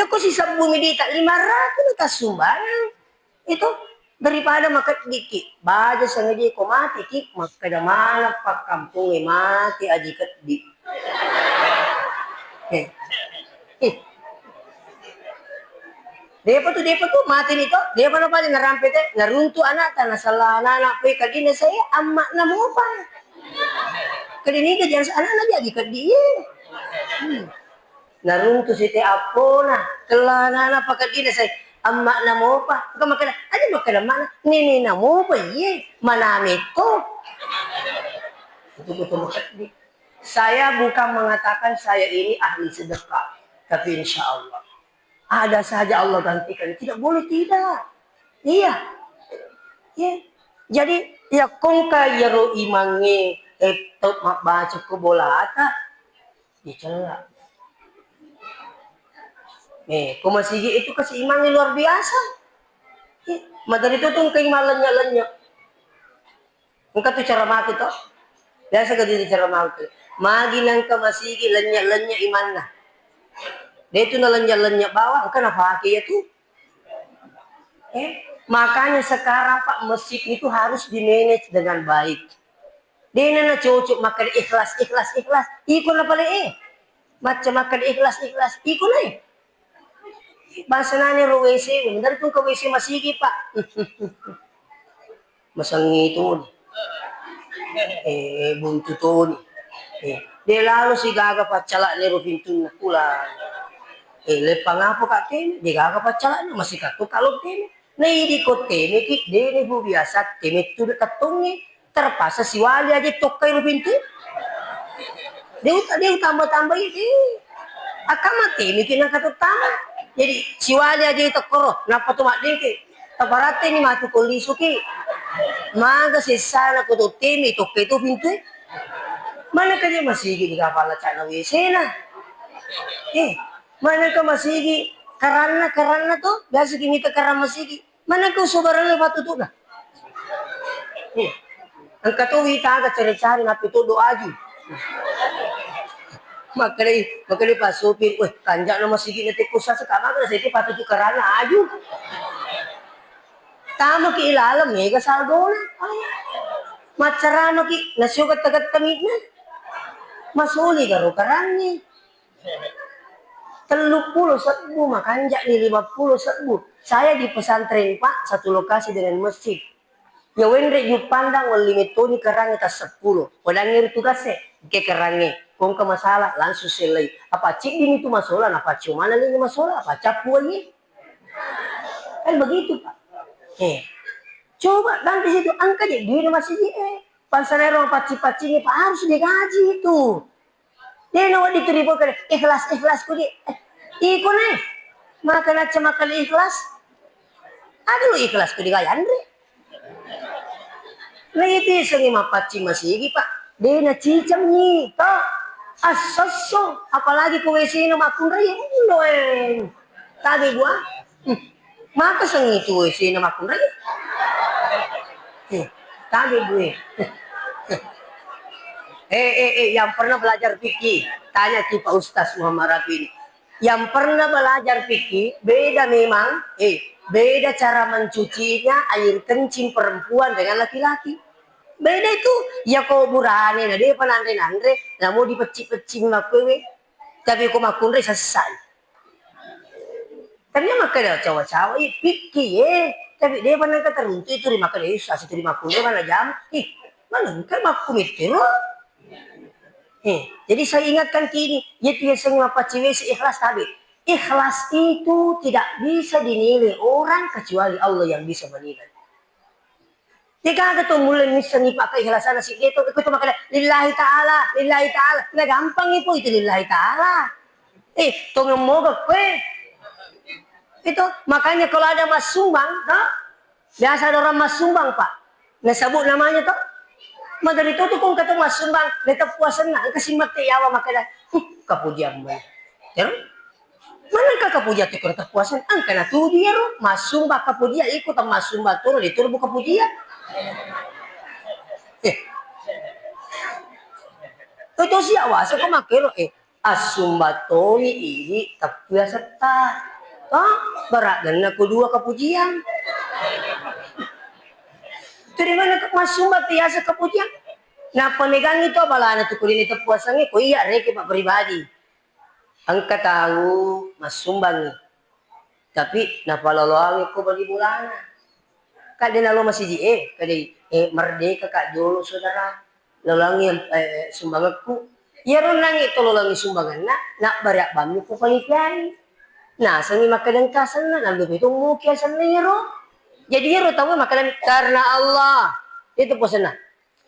Yako sisebbu mi dita lima ratus na tassumbangeng. Itu daripada makeddiki, baja sangadi ko mati ki, makkeda maneng pakkampongnge mati aji keddi. Eh. Eh. Depa tu, depa tu, mati ni to, depa na paja narampe te, naruntu anakta, nasala anak-anak poi keddi na saya, amma na mopa. Keddi ni ke jangan anak na jadi keddi ye. Hmm. Naruntu site appona, kella anak-anak pakeddina sai, amma na mopa. Engka makkeda, aja makkeda mana, nene na mopa iye, mana metto. Itu betul makeddi. Saya bukan mengatakan saya ini ahli sedekah, tapi insya Allah ada saja Allah gantikan. Tidak boleh tidak. Iya. Iya. Jadi, ya kongka yaro imangnge, eh, to mabbaca ko bolata, dicella. Eh, ko masigi itu keimangnge luar biasa. Eh, materi itu tuh kayak malenya-lenya. Engka tu cara mati to. Biasa ka tu cara mati. Magi nangka masigi lenya-lenya imanna. Dia itu nalenya-lenya bawah, engka nafake ya tu. Eh, makanya sekarang Pak, masjid itu harus di-manage dengan baik. Dena na cocok makkeda ikhlas, ikhlas, ikhlas. Iko na pale eh. Macca makkeda ikhlas, ikhlas. Iko na eh. Bahasa nani ro W C, dari tu ke W C masigi, Pak. Masengngi toni. Eh, buntu toni. Eh, de lalo sigaga paccala'na ero pintunna. Pula. Eh, leppang apa ka tene? De gaga paccala'na, masih katto kalo tene. Na idi ko tene ki, de ne bu biasa teme tu de kattongnge. Terpaksa siwali aja tokka ero pintu. De uta-, de utamba-tambai, eh. Akkamma temiki nangka tuttama. Jadi siwali aja tokkoro, nappa tu maddengke. Taparatteni matu ko lisuki. Maga sessana ko tottemi tokke tu pintue. Manengka je masigi di kapala cana W C-na. Eh, manengka masigi karanna, karanna to, biasa ki mita karang masigi. Manengka usobarang le patutuna. Eh, engka to wita aga cari-cari nappi todo aju. Makkedai, makkedai Pak Sopir, "Weh, kanja'na masigi na tekko sasa, kak maga saya patutu karana aju." Tamaki ilaleng mega saldona. Maccaramaki nasioga tegetta-gettangi na. Masuli garo karangi. Telluppulo sebbu, makanja'ni lima puluh sebbu. Saya di pesantren, Pak, satu lokasi dengan masjid. Ya wenre Juppandang, welli mettoni karangnge tasseppulo. Wadangnge ri tugasse, engke karangnge. Kongka masalah, langsung sellei. Apa ciddini tu masola, napaccio mana lini masola, apa cappu wae. Kan begitu, Pak. Eh. Coba nanti situ, engka je duit masjid, eh. Pansana ero pacci-paccingi, Pak, harus digaji itu. De nawedding tu ribokkana, "Ikhlas, ikhlas," kodi. Eh, iko nae. Maka nacca makkali ikhlas. Ada lo ikhlas kodi gaya anre. Nah, itu sengi mapaccing masigi, Pak. De nacicangngi, to. Assosso, apalagi ko W C-na makkunrai, endoeng. Tabe gua. Hmm. Maka sengi tu W C-na makkunrai. Hmm. Tabe gue. Eh, eh, eh, yang pernah belajar fikih, tanya ki Pak Ustaz Muhammad Rafi ini. Yang pernah belajar fikih, beda memang, eh, beda cara mencucinya air kencing perempuan dengan laki-laki. Beda itu. Ya ko burane na depa nanre-nanre, namo dipecci-pecci makkuewe. Tapi ko makkunrai sessai. Tapi makkeda cawa-cawa, ih, pikki, eh. Tapi de pa nengka teruntu itu ri makkeda, ih, sasi tu ri makkunrai mana jam? Ih, mana engka makkumittiro. Eh, jadi saya ingatkan kini, yaitu yang sering mapaciwe si ikhlas tabe. Ikhlas itu tidak bisa dinilai orang kecuali Allah yang bisa menilai. Degaga to mulle missengngi pakkeikhlasanna sidde to, iko to makkeda, "Lillahi ta'ala, lillahi ta'ala." Na gampang iko itu lillahi ta'ala. Eh, tongeng moga koe. Itu, makanya kalau ada massumbang, to? Biasa ada orang massumbang, Pak. Nasebut namanya to. Magari to tu kong kata massumbang, le teppuasenna, engka simmette yawa makkeda, "Huh, kapujiang mai." Terus? Manengka kapujiang tu kota puaseng, engka natuju iyaro, massumba kapujiang, iko temmassumba toro, de toro bu kapujiang. Eh. Itu siawasa ko makkero, eh, assumba toni idi teppu yasetta. Toh, beragganna ko dua kapujiang. Itu di mana massumba tu yasa kapujiang? Nappa megangi to balana tu ko dini teppuasengnge, ko iya reke Pak pribadi. Engka tau massumbangngi, tapi napaloloangi ko bali bolana. Kadde nalo masiji e, kadde, eh, merdeka ka jolo saudara, loloangi, eh, sumbangekku. Iyaro nangi to loloangi sumbangenna, nabbari abbammi ko panitiai. Nasengi makkeda engka asenna, nallupe to muki asenna iyaro. Jadi iyaro tau makkeda karena Allah, itu posenna.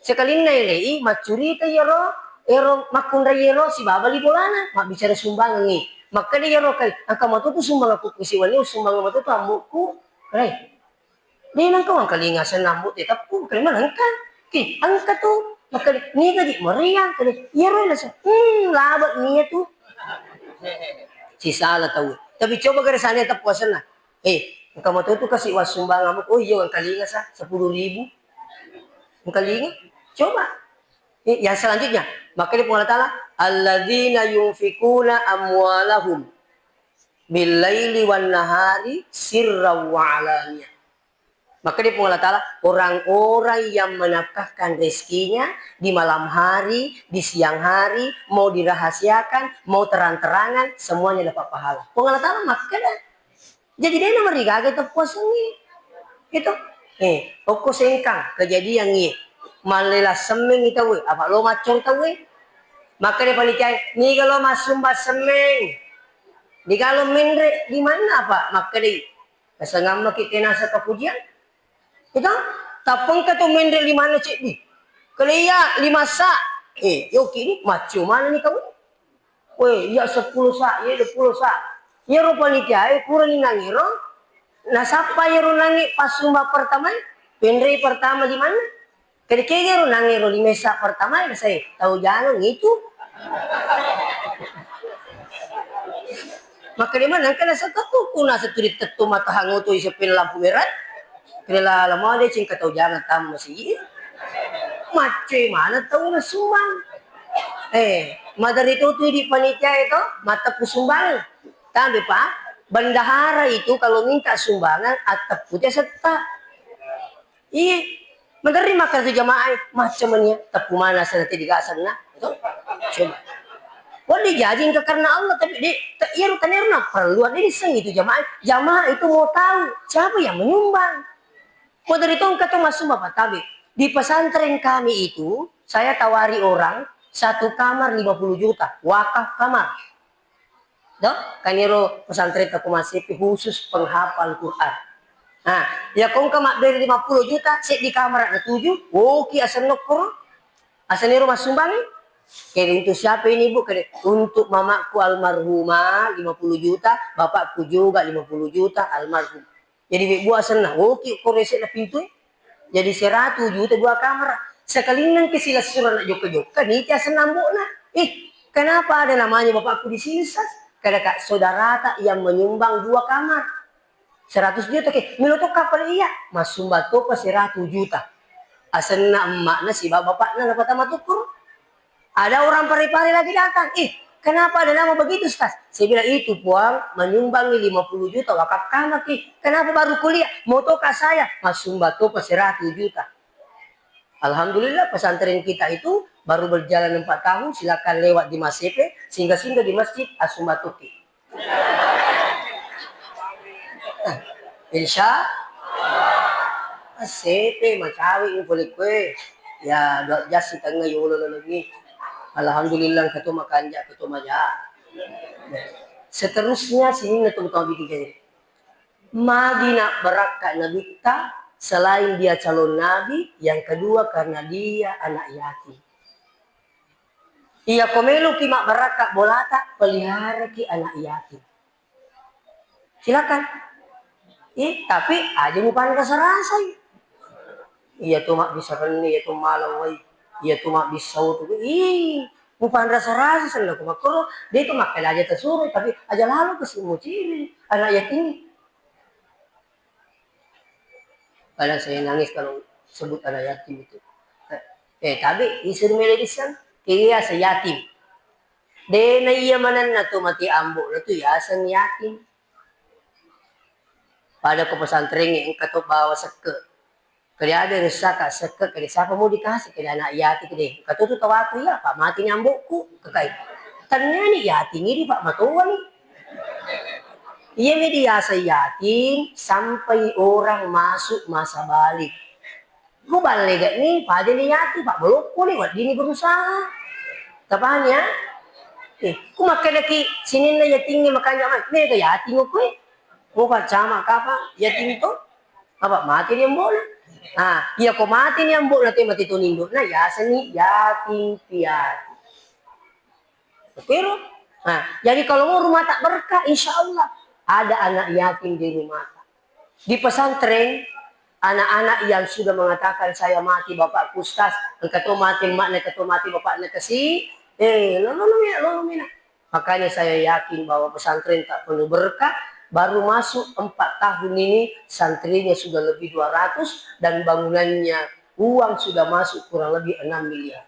Sekalinna ele'i, maccurita iyaro, ero makkunrai ero sibawa bali bolana, mabbicara sumbangengngi. Makkeda iyaro kai, engka matotu sumbangekku, siwenni usumbangeng matotu ambo'ku. Rai. De nengka wangkalinga senna ambo te teppu, kali mana engka? Ki, engka tu. Makkeda, niga di meriang, kali iyaro nasa. Hmm, labe nia tu. Sisala tau. Tapi coba gare sana teppu asenna. Eh, engka matotu kasi wassumbang ambo. Oh iya, wangkalinga sa, sepuluh ribu. Engkalinga? Coba. Eh, yang selanjutnya, makkeda Puang Allah Ta'ala, "Alladzina yunfikuna amwalahum bil laili wan nahari sirran wa alaniyah." Makkeda Puang Allah Ta'ala, orang-orang yang menafkahkan rezekinya di malam hari, di siang hari, mau dirahasiakan, mau terang-terangan, semuanya dapat pahala. Puang Allah Ta'ala makkeda, jadi de namarigaga teppuasengngi. Itu. Eh, okko Sengkang kejadian iye. Mallela semmengngi tauwe, apa lo maccor tauwe. Makkeda panitia, niga lo massumba semmeng? Niga lo menre di mana, Pak? Makkedai, nasengammaki tenasa kapujian. Itu, tappengka tu menre limanna ceddi. Keleia lima sa. Eh, yoki ni maccio mana ni kau? Weh, iya seppulo sa, iya dua puluh sa. Iyaro panitiae purani nangero, nasappa iyaro nange passumbang pertamae, penrei pertama di mana? Kede kegero nangero lima sa pertamae, nasai tau jano ngitu. Makkeda mana engka naseng tettu, ku naseng tuli tettu matahang oto isepeng lampu merah. Kede lala mau deceng engka tau jano tamma sigi. Macce mana tau nasumbang. Eh, madari tu tu di panitia itu, mateppu sumbangan. Tapi, Pak, bendahara itu kalau minta sumbangan, atteppu te setta. Iya, maderri makkeda tu jamaah, macam mana ya? Teppu mana sana tidak sana, itu? Coba. Wah, dia jaji engka karena Allah, tapi dia, te-, iya, tanero na perlu, dia diseng itu jamaah. Jamaah itu mau tahu siapa yang menyumbang. Mau dari tongkat tuh masuk bapak tabe. Di pesantren kami itu, saya tawari orang satu kamar lima puluh juta, wakaf kamar. Do, kaniro pesantren Taku Masepe khusus penghafal Quran. Nah, ya kongka mabbere lima puluh juta, seddi kamar ada tujuh, woki asenno koro, asenero massumbang. Kede untuk siapa ini, Bu? Kede untuk mamaku almarhumah lima puluh juta, bapakku juga lima puluh juta almarhum. Jadi, we, bua senna, woki ko resek na pintu, eh. Jadi, seratu juta dua kamar. Sekalinya ke silessureng na jokka-jokka, niti asenna ambo'na. Ih, kenapa ada namanya bapakku di sini, Ustaz? Kada kak saudarata yang menyumbang dua kamar. Seratus juta ke, melo to kapal iya, massumbang topa seratu juta. Asenna emmakna siba bapakna napatama tukur. Ada orang Parepare lagi datang, "Ih, kenapa ada nama begitu, Ustaz?" Saya bilang, "Itu, Puang, menyumbangi lima puluh juta wakaf kamar ki. Kenapa baru kuliah? Mau toka saya, masumba topa seratus juta." Alhamdulillah, pesantren kita itu baru berjalan empat tahun, silakan lewat di Masepe, singgah-singgah di masjid, asumba toki. Insya Allah. Sepe macawe ni pole kue. Ya, dua jas sitengnga yolo lalengi. Alhamdulillah, ketua makanja, ketua maja. Seterusnya, sininna tu tau bikin jadi. Magi nak berakka nabitta, selain dia calon nabi, yang kedua karena dia anak yatim. Iya, ko meloki mabbarakka bolata, peliharaki anak yatim. Silakan. Eh, tapi aja mupanrasa-rasai. Iya tu mabbissa renni, iya tu malawai, iya tu mabbissa utu. Ih, mupanrasa-rasa senna ko makkoro, de tu makkeda aja tasuro, tapi aja lalo kasi muciri anak yatim. Kadang saya nangis kalau sebut anak yatim itu. Eh, tabe, isur mele dissang, iya saya yatim. De na iya manenna tu mati ambo na tu yaseng yatim. Pada ko pesantren engka to bawa sekke. Kede ada ressa ka sekke, kede siapa mau dikasih, kede anak yatim kede. Engka to tu tawaku iya, Pak, mati ni amboku, kekai. Tanya ni yatim ini, Pak, matoa ni. Iya mi diaseng yatim sampai orang masuk masa balik. Ku balle gak ni, pada ni yatim, Pak, belokku ni, wedding ni berusaha. Tapaham ya? Eh, ku makkedaki sininna yatingnge makanja mai, mega yating ko kue. Ko paccama kapa yating to? Apa mati ni ambo'na? Ah, iya ko mati ni ambo'na te mati to nindo'na, yaseng ni yatim piatu. Oke, ro? Nah, jadi kalau mau rumah tak berkah, insya Allah ada anak yatim di rumah tak. Di pesantren, anak-anak yang sudah mengatakan, "Saya mati, bapakku, Ustaz, engka to mati emakna, engka to mati bapakna, kasi, eh, lolo mina, lolo mina." Makanya saya yakin bahwa pesantren tak penuh berkah, baru masuk empat tahun ini, santrinya sudah lebih dua ratus dan bangunannya, uang sudah masuk kurang lebih enam miliar.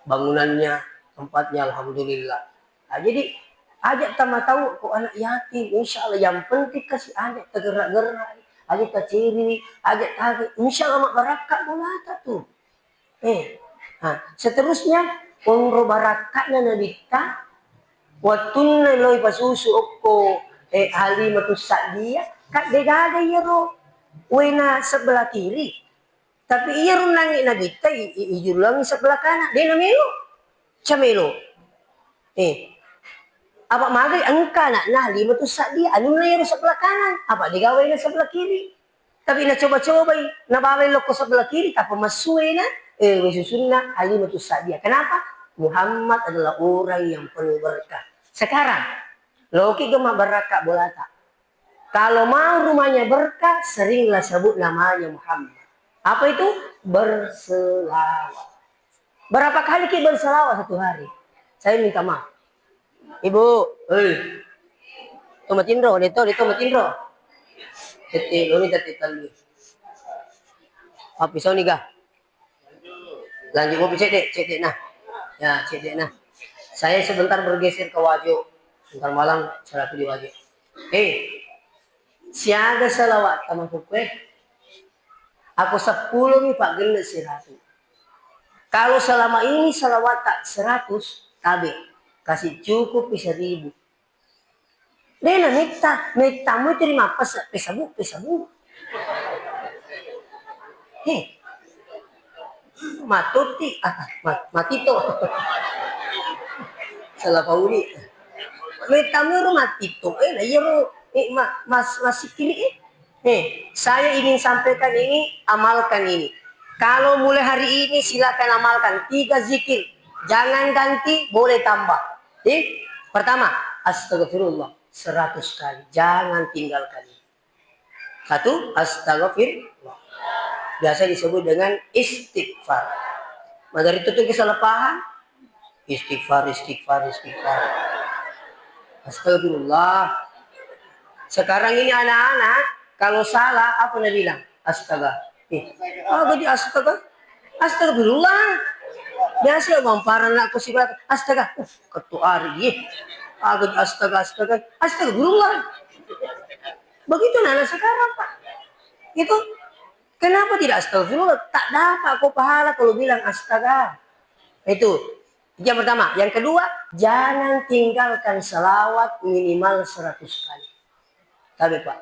Bangunannya, tempatnya, alhamdulillah. Nah, jadi, aja tama tahu kok anak yatim, insya Allah yang penting kasih aja tergerak-gerak, aja terciri, aja tarik, insya Allah mak barakka bolata tuh. Eh, nah, seterusnya, onro barakkana nabitta, wattunna loi pasusu okko, eh, Halimatus Sa'diyah, kak degaga iyaro wena sebelah kiri. Tapi iya runnangngi nabitta i-, i-, ijullangi sebelah kanan. De namelo. Camelo. Eh. Apa magai engka anakna Halimatus Sa'diyah, anunna iyaro sebelah kanan. Apa degaga wena sebelah kiri. Tapi nacoba-cobai, nabawai lokko sebelah kiri, tappa messuena, eh, wai susunna Halimatus Sa'diyah. Kenapa? Muhammad adalah orang yang penuh berkah. Sekarang, loki gemma berkah bolata. Kalau mau rumahnya berkah, seringlah sebut namanya Muhammad. Apa itu? Berselawat. Berapa kali ki berselawat satu hari? Saya minta maaf. Ibu, eh. To matinro, deto, deto matinro. Tete, loni tete talu. Apa pisau ni ga? Lanjut ngopi cedek, cedek nah. Ya, cedek nah. Saya sebentar bergeser ke Wajo. Sebentar malam saya di Wajo. Eh, siaga salawat sama kue? Aku sepuluh mi Pak Gelle siratu. Kalau selama ini salawat tak seratus, tabe. Kasih cukup seribu. Dena metta, mettamu itu lima pes-, pesabu, pesabu. He. Matutti, ah, ma-, matito. Salah pauli. Mettamu ro matito, eh, lah iyaro, eh, ma-, mas-, masikili, eh. Nih, saya ingin sampaikan ini, amalkan ini. Kalau mulai hari ini, silakan amalkan. Tiga zikir. Jangan ganti, boleh tambah. Nih, pertama, astagfirullah seratus kali. Jangan tinggalkan ini. Satu, astagfirullah. Biasa disebut dengan istighfar. Magari itu tuh kesalahpahan. Istighfar, istighfar, istighfar. Astagfirullah. Sekarang ini anak-anak, kalau salah, apa dia bilang? Astaga. Eh, apa di astaga? Astagfirullah. Biasa ya, mamparan aku sih, astaga. Uh, ketua hari, eh. Apa di astaga, astaga? Astagfirullah. Begitu anak sekarang, Pak. Itu kenapa tidak astagfirullah? Tak dapat kau pahala kalau bilang astaga. Itu. Itu yang pertama. Yang kedua, jangan tinggalkan salawat minimal seratus kali. Tapi Pak,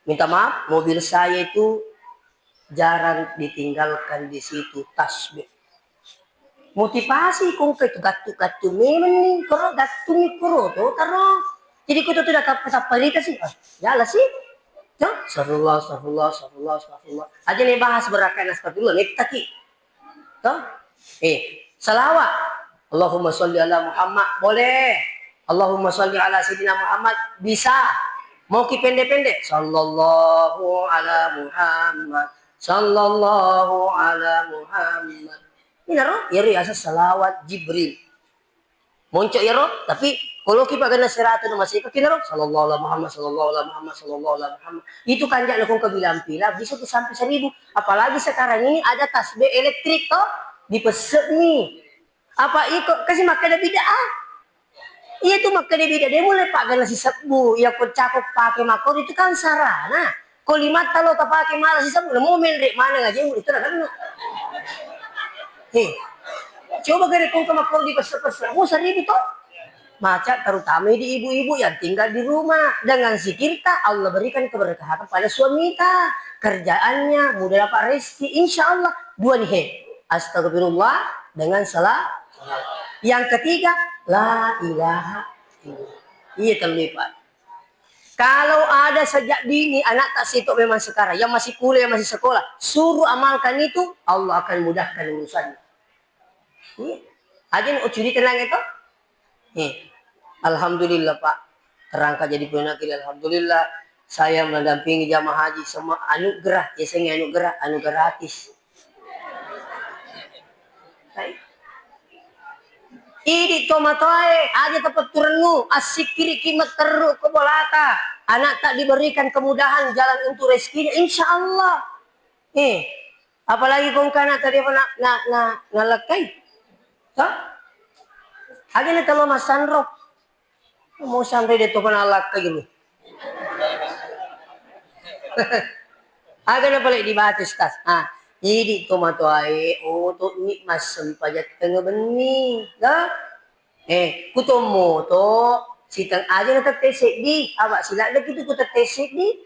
minta maaf, mobil saya itu jarang ditinggalkan di situ tasbih. Motivasi kongka itu gattu-gattu memang nih, koro gattu mi koro to taro. Jadi kau tuh tidak tapa-tapa rita sih. Ah, jalan sih. Tuh, astagfirullah, astagfirullah, astagfirullah, astagfirullah. Aja nih bahas berakan astagfirullah, nih taki. Toh? Eh, salawat. Allahumma sholli ala Muhammad, boleh. Allahumma sholli ala Sayyidina Muhammad, bisa. Mau ki pendek-pendek? Sallallahu ala Muhammad, sallallahu ala Muhammad. Ini ro, iyaro asa salawat Jibril. Monco iyaro, tapi kalau kita kena seratus nama sih, kita ro, sallallahu ala Muhammad, sallallahu ala Muhammad, sallallahu ala Muhammad. Itu kan jangan kau bilang pila, bisa tuh sampai seribu. Apalagi sekarang ini ada tasbih elektrik toh, dipesek nih. Apa iko kasih makkeda bid'ah? Iya tu makkeda bid'ah, de mulai paggana sisebbu, iya ko cako pake makkoro itu kan sarana. Ko limatta lo tapake mala sisebbu, namo menre maneng aja itu na kenna. He. Coba gare kongka makkoro di pesse-pesse, oh seribu to. Maca terutama di ibu-ibu yang tinggal di rumah. Dengan zikirta Allah berikan keberkahan pada suamita, kerjaannya, mudah dapat rezeki, insya Allah. Dua nih, he. Astagfirullah dengan salah. Yang ketiga, la ilaha illallah. Iya, terlibat. Kalau ada sejak dini anak tak situ memang sekarang, yang masih kuliah, yang masih sekolah, suruh amalkan itu, Allah akan mudahkan urusannya. Iya. Aja nih, oh, curi tenang itu. Nih, alhamdulillah, Pak, terangkat jadi pegawai negeri. Alhamdulillah, saya mendampingi jamaah haji semua anugerah, ya, saya anugerah, anu gratis. Idi tomatoae, aja tapetturennu, assikkiriki matterru ke bolata, anak tak diberikan kemudahan jalan untuk rezekinya, insya Allah. Eh, apalagi kongkana tadi apa na, na, na, nalekkai? Hah? Aja na talo massanro. Mau sanro de to panalakkai gitu. Aga na pale dibaca, Ustaz? Ah, idi tomatoae, oh, to ni massempajang tengnga benni, ga? Eh, kutommoto, siteng aja na tette seddi, apa siladdeki tu ku tette seddi,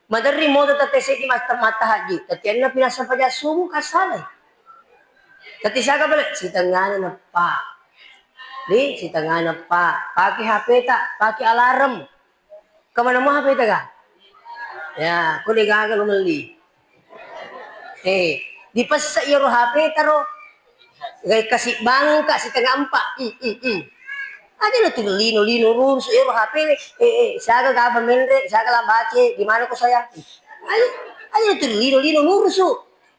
maderri moto tette seddi mas-, mattahajju, tette anna pinassampajang subuh, kasalai. Tette siaga bale, sitengana neppa. Di, sitengana neppa. Pake H P ta, pake alarm. Kemana mau H P ta ga? Ya, ko de gaga lo melli. Eh, dipesse iyaro H P ta ro. Gai kasi bangka sitengnga empa. Hmm, hmm, hmm. Aja na tu lino-lino nurusu ero H P we. Eh, eh, siaga gaba menre, siaga la bace, di mana ko saya? Aja, aja na tu lino-lino nurusu.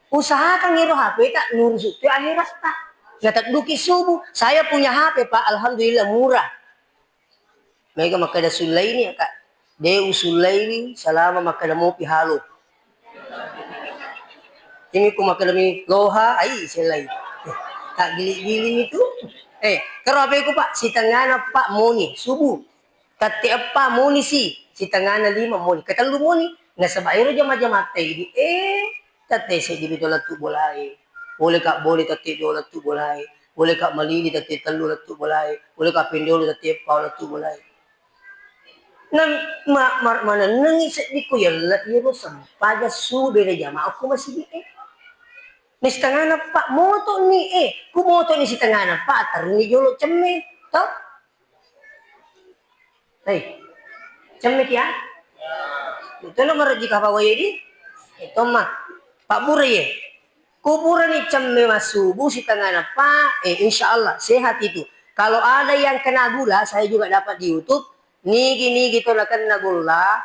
Usahakan ero H P ta nurusu tu akhirat ta. Na tedduki subuh. Saya punya H P, Pak, alhamdulillah murah. Mega makkeda sullaini, Kak. De usullaiwi salama makkeda mopi halo. Ini ku makkeda mi loha, ai sellai. Tak gili-gili itu. Eh, karo apa ku, Pak? Sitengana, Pak, moni subuh. Tette eppa moni si, sitengana lima moni. Ketellu moni. Nasaba ero jama-jama tei di, eh, Tette seddi mi to lettu bolae. Boleka bole tette dua lettu bolae. Boleka malili tette tellu lettu bolae. Boleka pendolo tette eppa lettu bolae. Na ma-, ma-, manennengi seddi ko yelle iyaro sempaja subuh bere jamaah ko masigi e. Na sitengana pa moto ni e. Ku moto ni sitengana pa ataruni jolo cemme. To? Hei, cemme ki ya? Itu lo merejik apa wae di? Itu mah. Pak Bure ye. Kuburani cemme massubu sitengana pa, eh, insya Allah sehat itu. Kalau ada yang kena gula, saya juga dapat di YouTube, nigi-nigi to nakenna gula,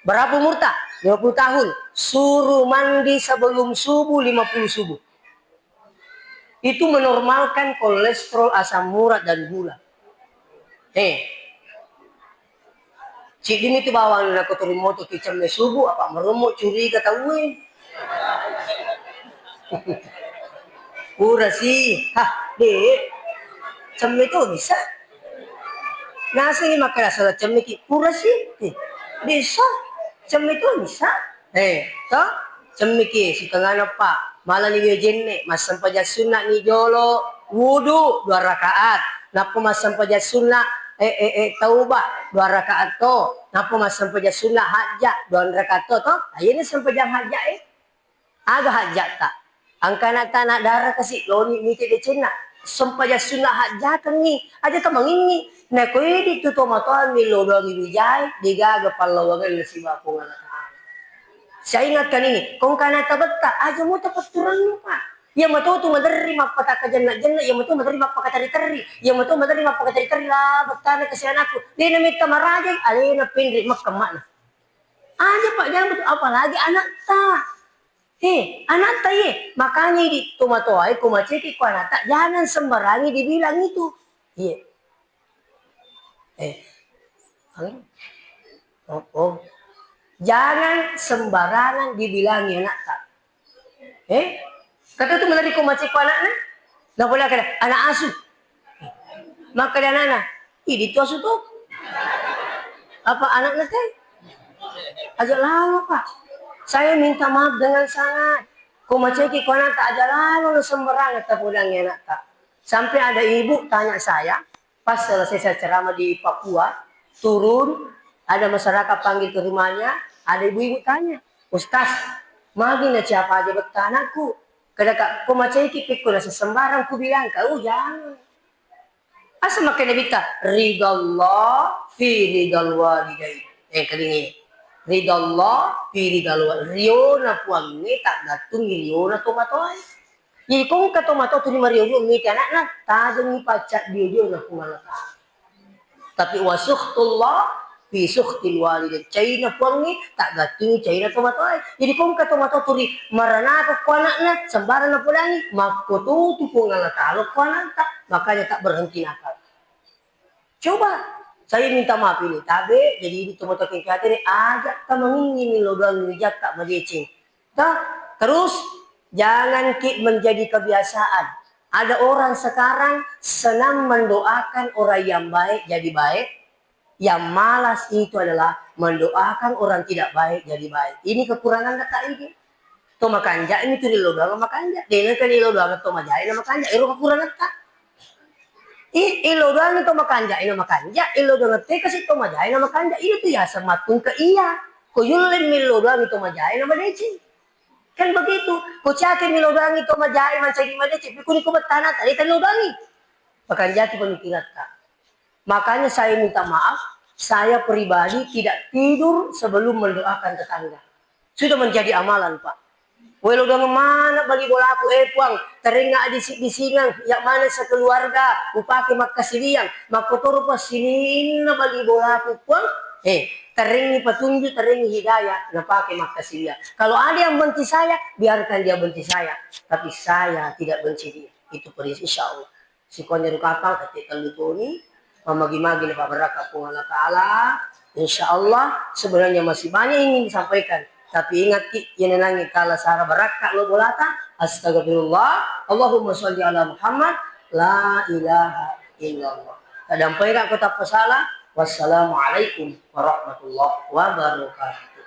berapa umurta? Lima puluh tahun. Suruh mandi sebelum subuh, lima puluh subuh. Itu menormalkan kolesterol, asam urat, dan gula. Eh. Ciddimi tu bawang nako tuli moto ki cemme subuh, apa merommo curiga tauwe. Pura si, hah, de. Cemme to bisa. Nasengi makkeda sala cemme ki, pura si. Eh, bisa. Cemme to bisa. Eh, to? Cemmiki, sitengana pa. Malani wejenne, massempajang sunna ni jolo wudu dua rakaat. Nappa massempajang sunna, eh, eh, eh, taubah dua rakaat to. Nappa massempajang sunna hajja dua rakaat to, to? Ayeni sempajang hajja, eh. Aga hajjatta? Angkana tana dara kasi loni mite decenna. Sempajang sunna hajjakenni. Aja tamanginni. Nako idi tu tomatoa millo doangi wijai, degaga pallawangenna sibawa Puang Allah Ta'ala. Saingatkan ini, kongkana tabetta, aja mo tapetturennu, Pak. Iya mato tu maderri mappataka jenna-jenna, iya mato maderri mappakateri-teri, iya mato maderri mappakateri-teri la bettana kasi anakku. Dena metta marajai, alena penre makkemmana. Aja Pak, jangan betul, apalagi anakta. Eh, anakta ye. Makanya di tomatoa e, ko maceki ko anakta, jangan sembarangi dibilang itu. Iya. Eh, apa? Oh, oh. Jangan sembarangan dibilangi anakta. Eh? Kata tu maderri ko macekko anakna? Napole kada anak asu. Makkeda anakna, "Idi tu asu tu." Apa anakna te? Aja lalo, Pak. Saya minta maaf dengan sangat. Ko macekko anakta, aja lalo sembarangan tapodangi anakta. Sampai ada ibu tanya saya, pas selesai saya ceramah di Papua, turun, ada masyarakat panggil ke rumahnya, ada ibu-ibu tanya, "Ustaz, magi na siapa aja bettanaku?" Kada ka, ko maceki pekko na sembarang ku bilang, kau jangan. Asa makkeda Nabitta, "Ridallah fi ridal walidain." Eh, kalingi. "Ridallah fi ridal wa-," riona Puangnge taggattungi riona tomatoae. Jadi kongka tomatoa tuli mario-rio mite anakna, tajengi pacca dio-dio na Puang Allah Ta'ala. Tapi wasukhtullah fi sukhtil walidain. Caina Puangnge, taggattungi caina tomatoae. Jadi kongka tomatoa tuli maranaka ko anakna, sembarang napodangi, makkototu Puang Allah Ta'ala ko anakta. Makanya tak berhenti nakal. Coba, saya minta maaf ini, tabe, jadi ini tomatoa kengkiatene, aja tamangingi millo doang wijakka madeceng. Toh? Terus, jangan ki menjadi kebiasaan. Ada orang sekarang senang mendoakan orang yang baik jadi baik, yang malas itu adalah mendoakan orang tidak baik jadi baik. Ini kekurangan letak ini. To makanja ini tu rillo doang makanja. Dena kan rillo doang to majae na makanja. Ero kekurangan ta. I, illo doang to makanja, ina makanja, illo doang te kasi to majae na makanja. Iya tu yaseng mattungke iya. Ko yulle millo doang to majae na madeceng. Kan begitu. Ko cake millo doang to majae mancaji madeceng, pikuni ko bettana tadi tello doangi. Makanjaki pemikiratta. Makanya saya minta maaf, saya pribadi tidak tidur sebelum mendoakan tetangga. Sudah menjadi amalan, Pak. Welo dongeng mana bali bolaku, eh Puang, tarengnga adisi-disingeng, iya mana sekeluarga upake makkasiliang, makkotoro pa sininna bali bolaku Puang, eh, tarengngi petunjuk, tarengngi hidayah, napake makkasiliang. Kalau ada yang benci saya, biarkan dia benci saya, tapi saya tidak benci dia. Itu prinsip, insya Allah. Sikoniro kapang tette tellu toni, mamagi-magi napabbarakka Puang Allah Ta'ala. Insya Allah, sebenarnya masih banyak ingin disampaikan. Tapi ingatki, iya nanangi tala sara barakka lo bolata. Astagfirullah. Allahumma sholli ala Muhammad. La ilaha illallah. Tadampengka ko tappa sala. Wassalamualaikum warahmatullahi wabarakatuh.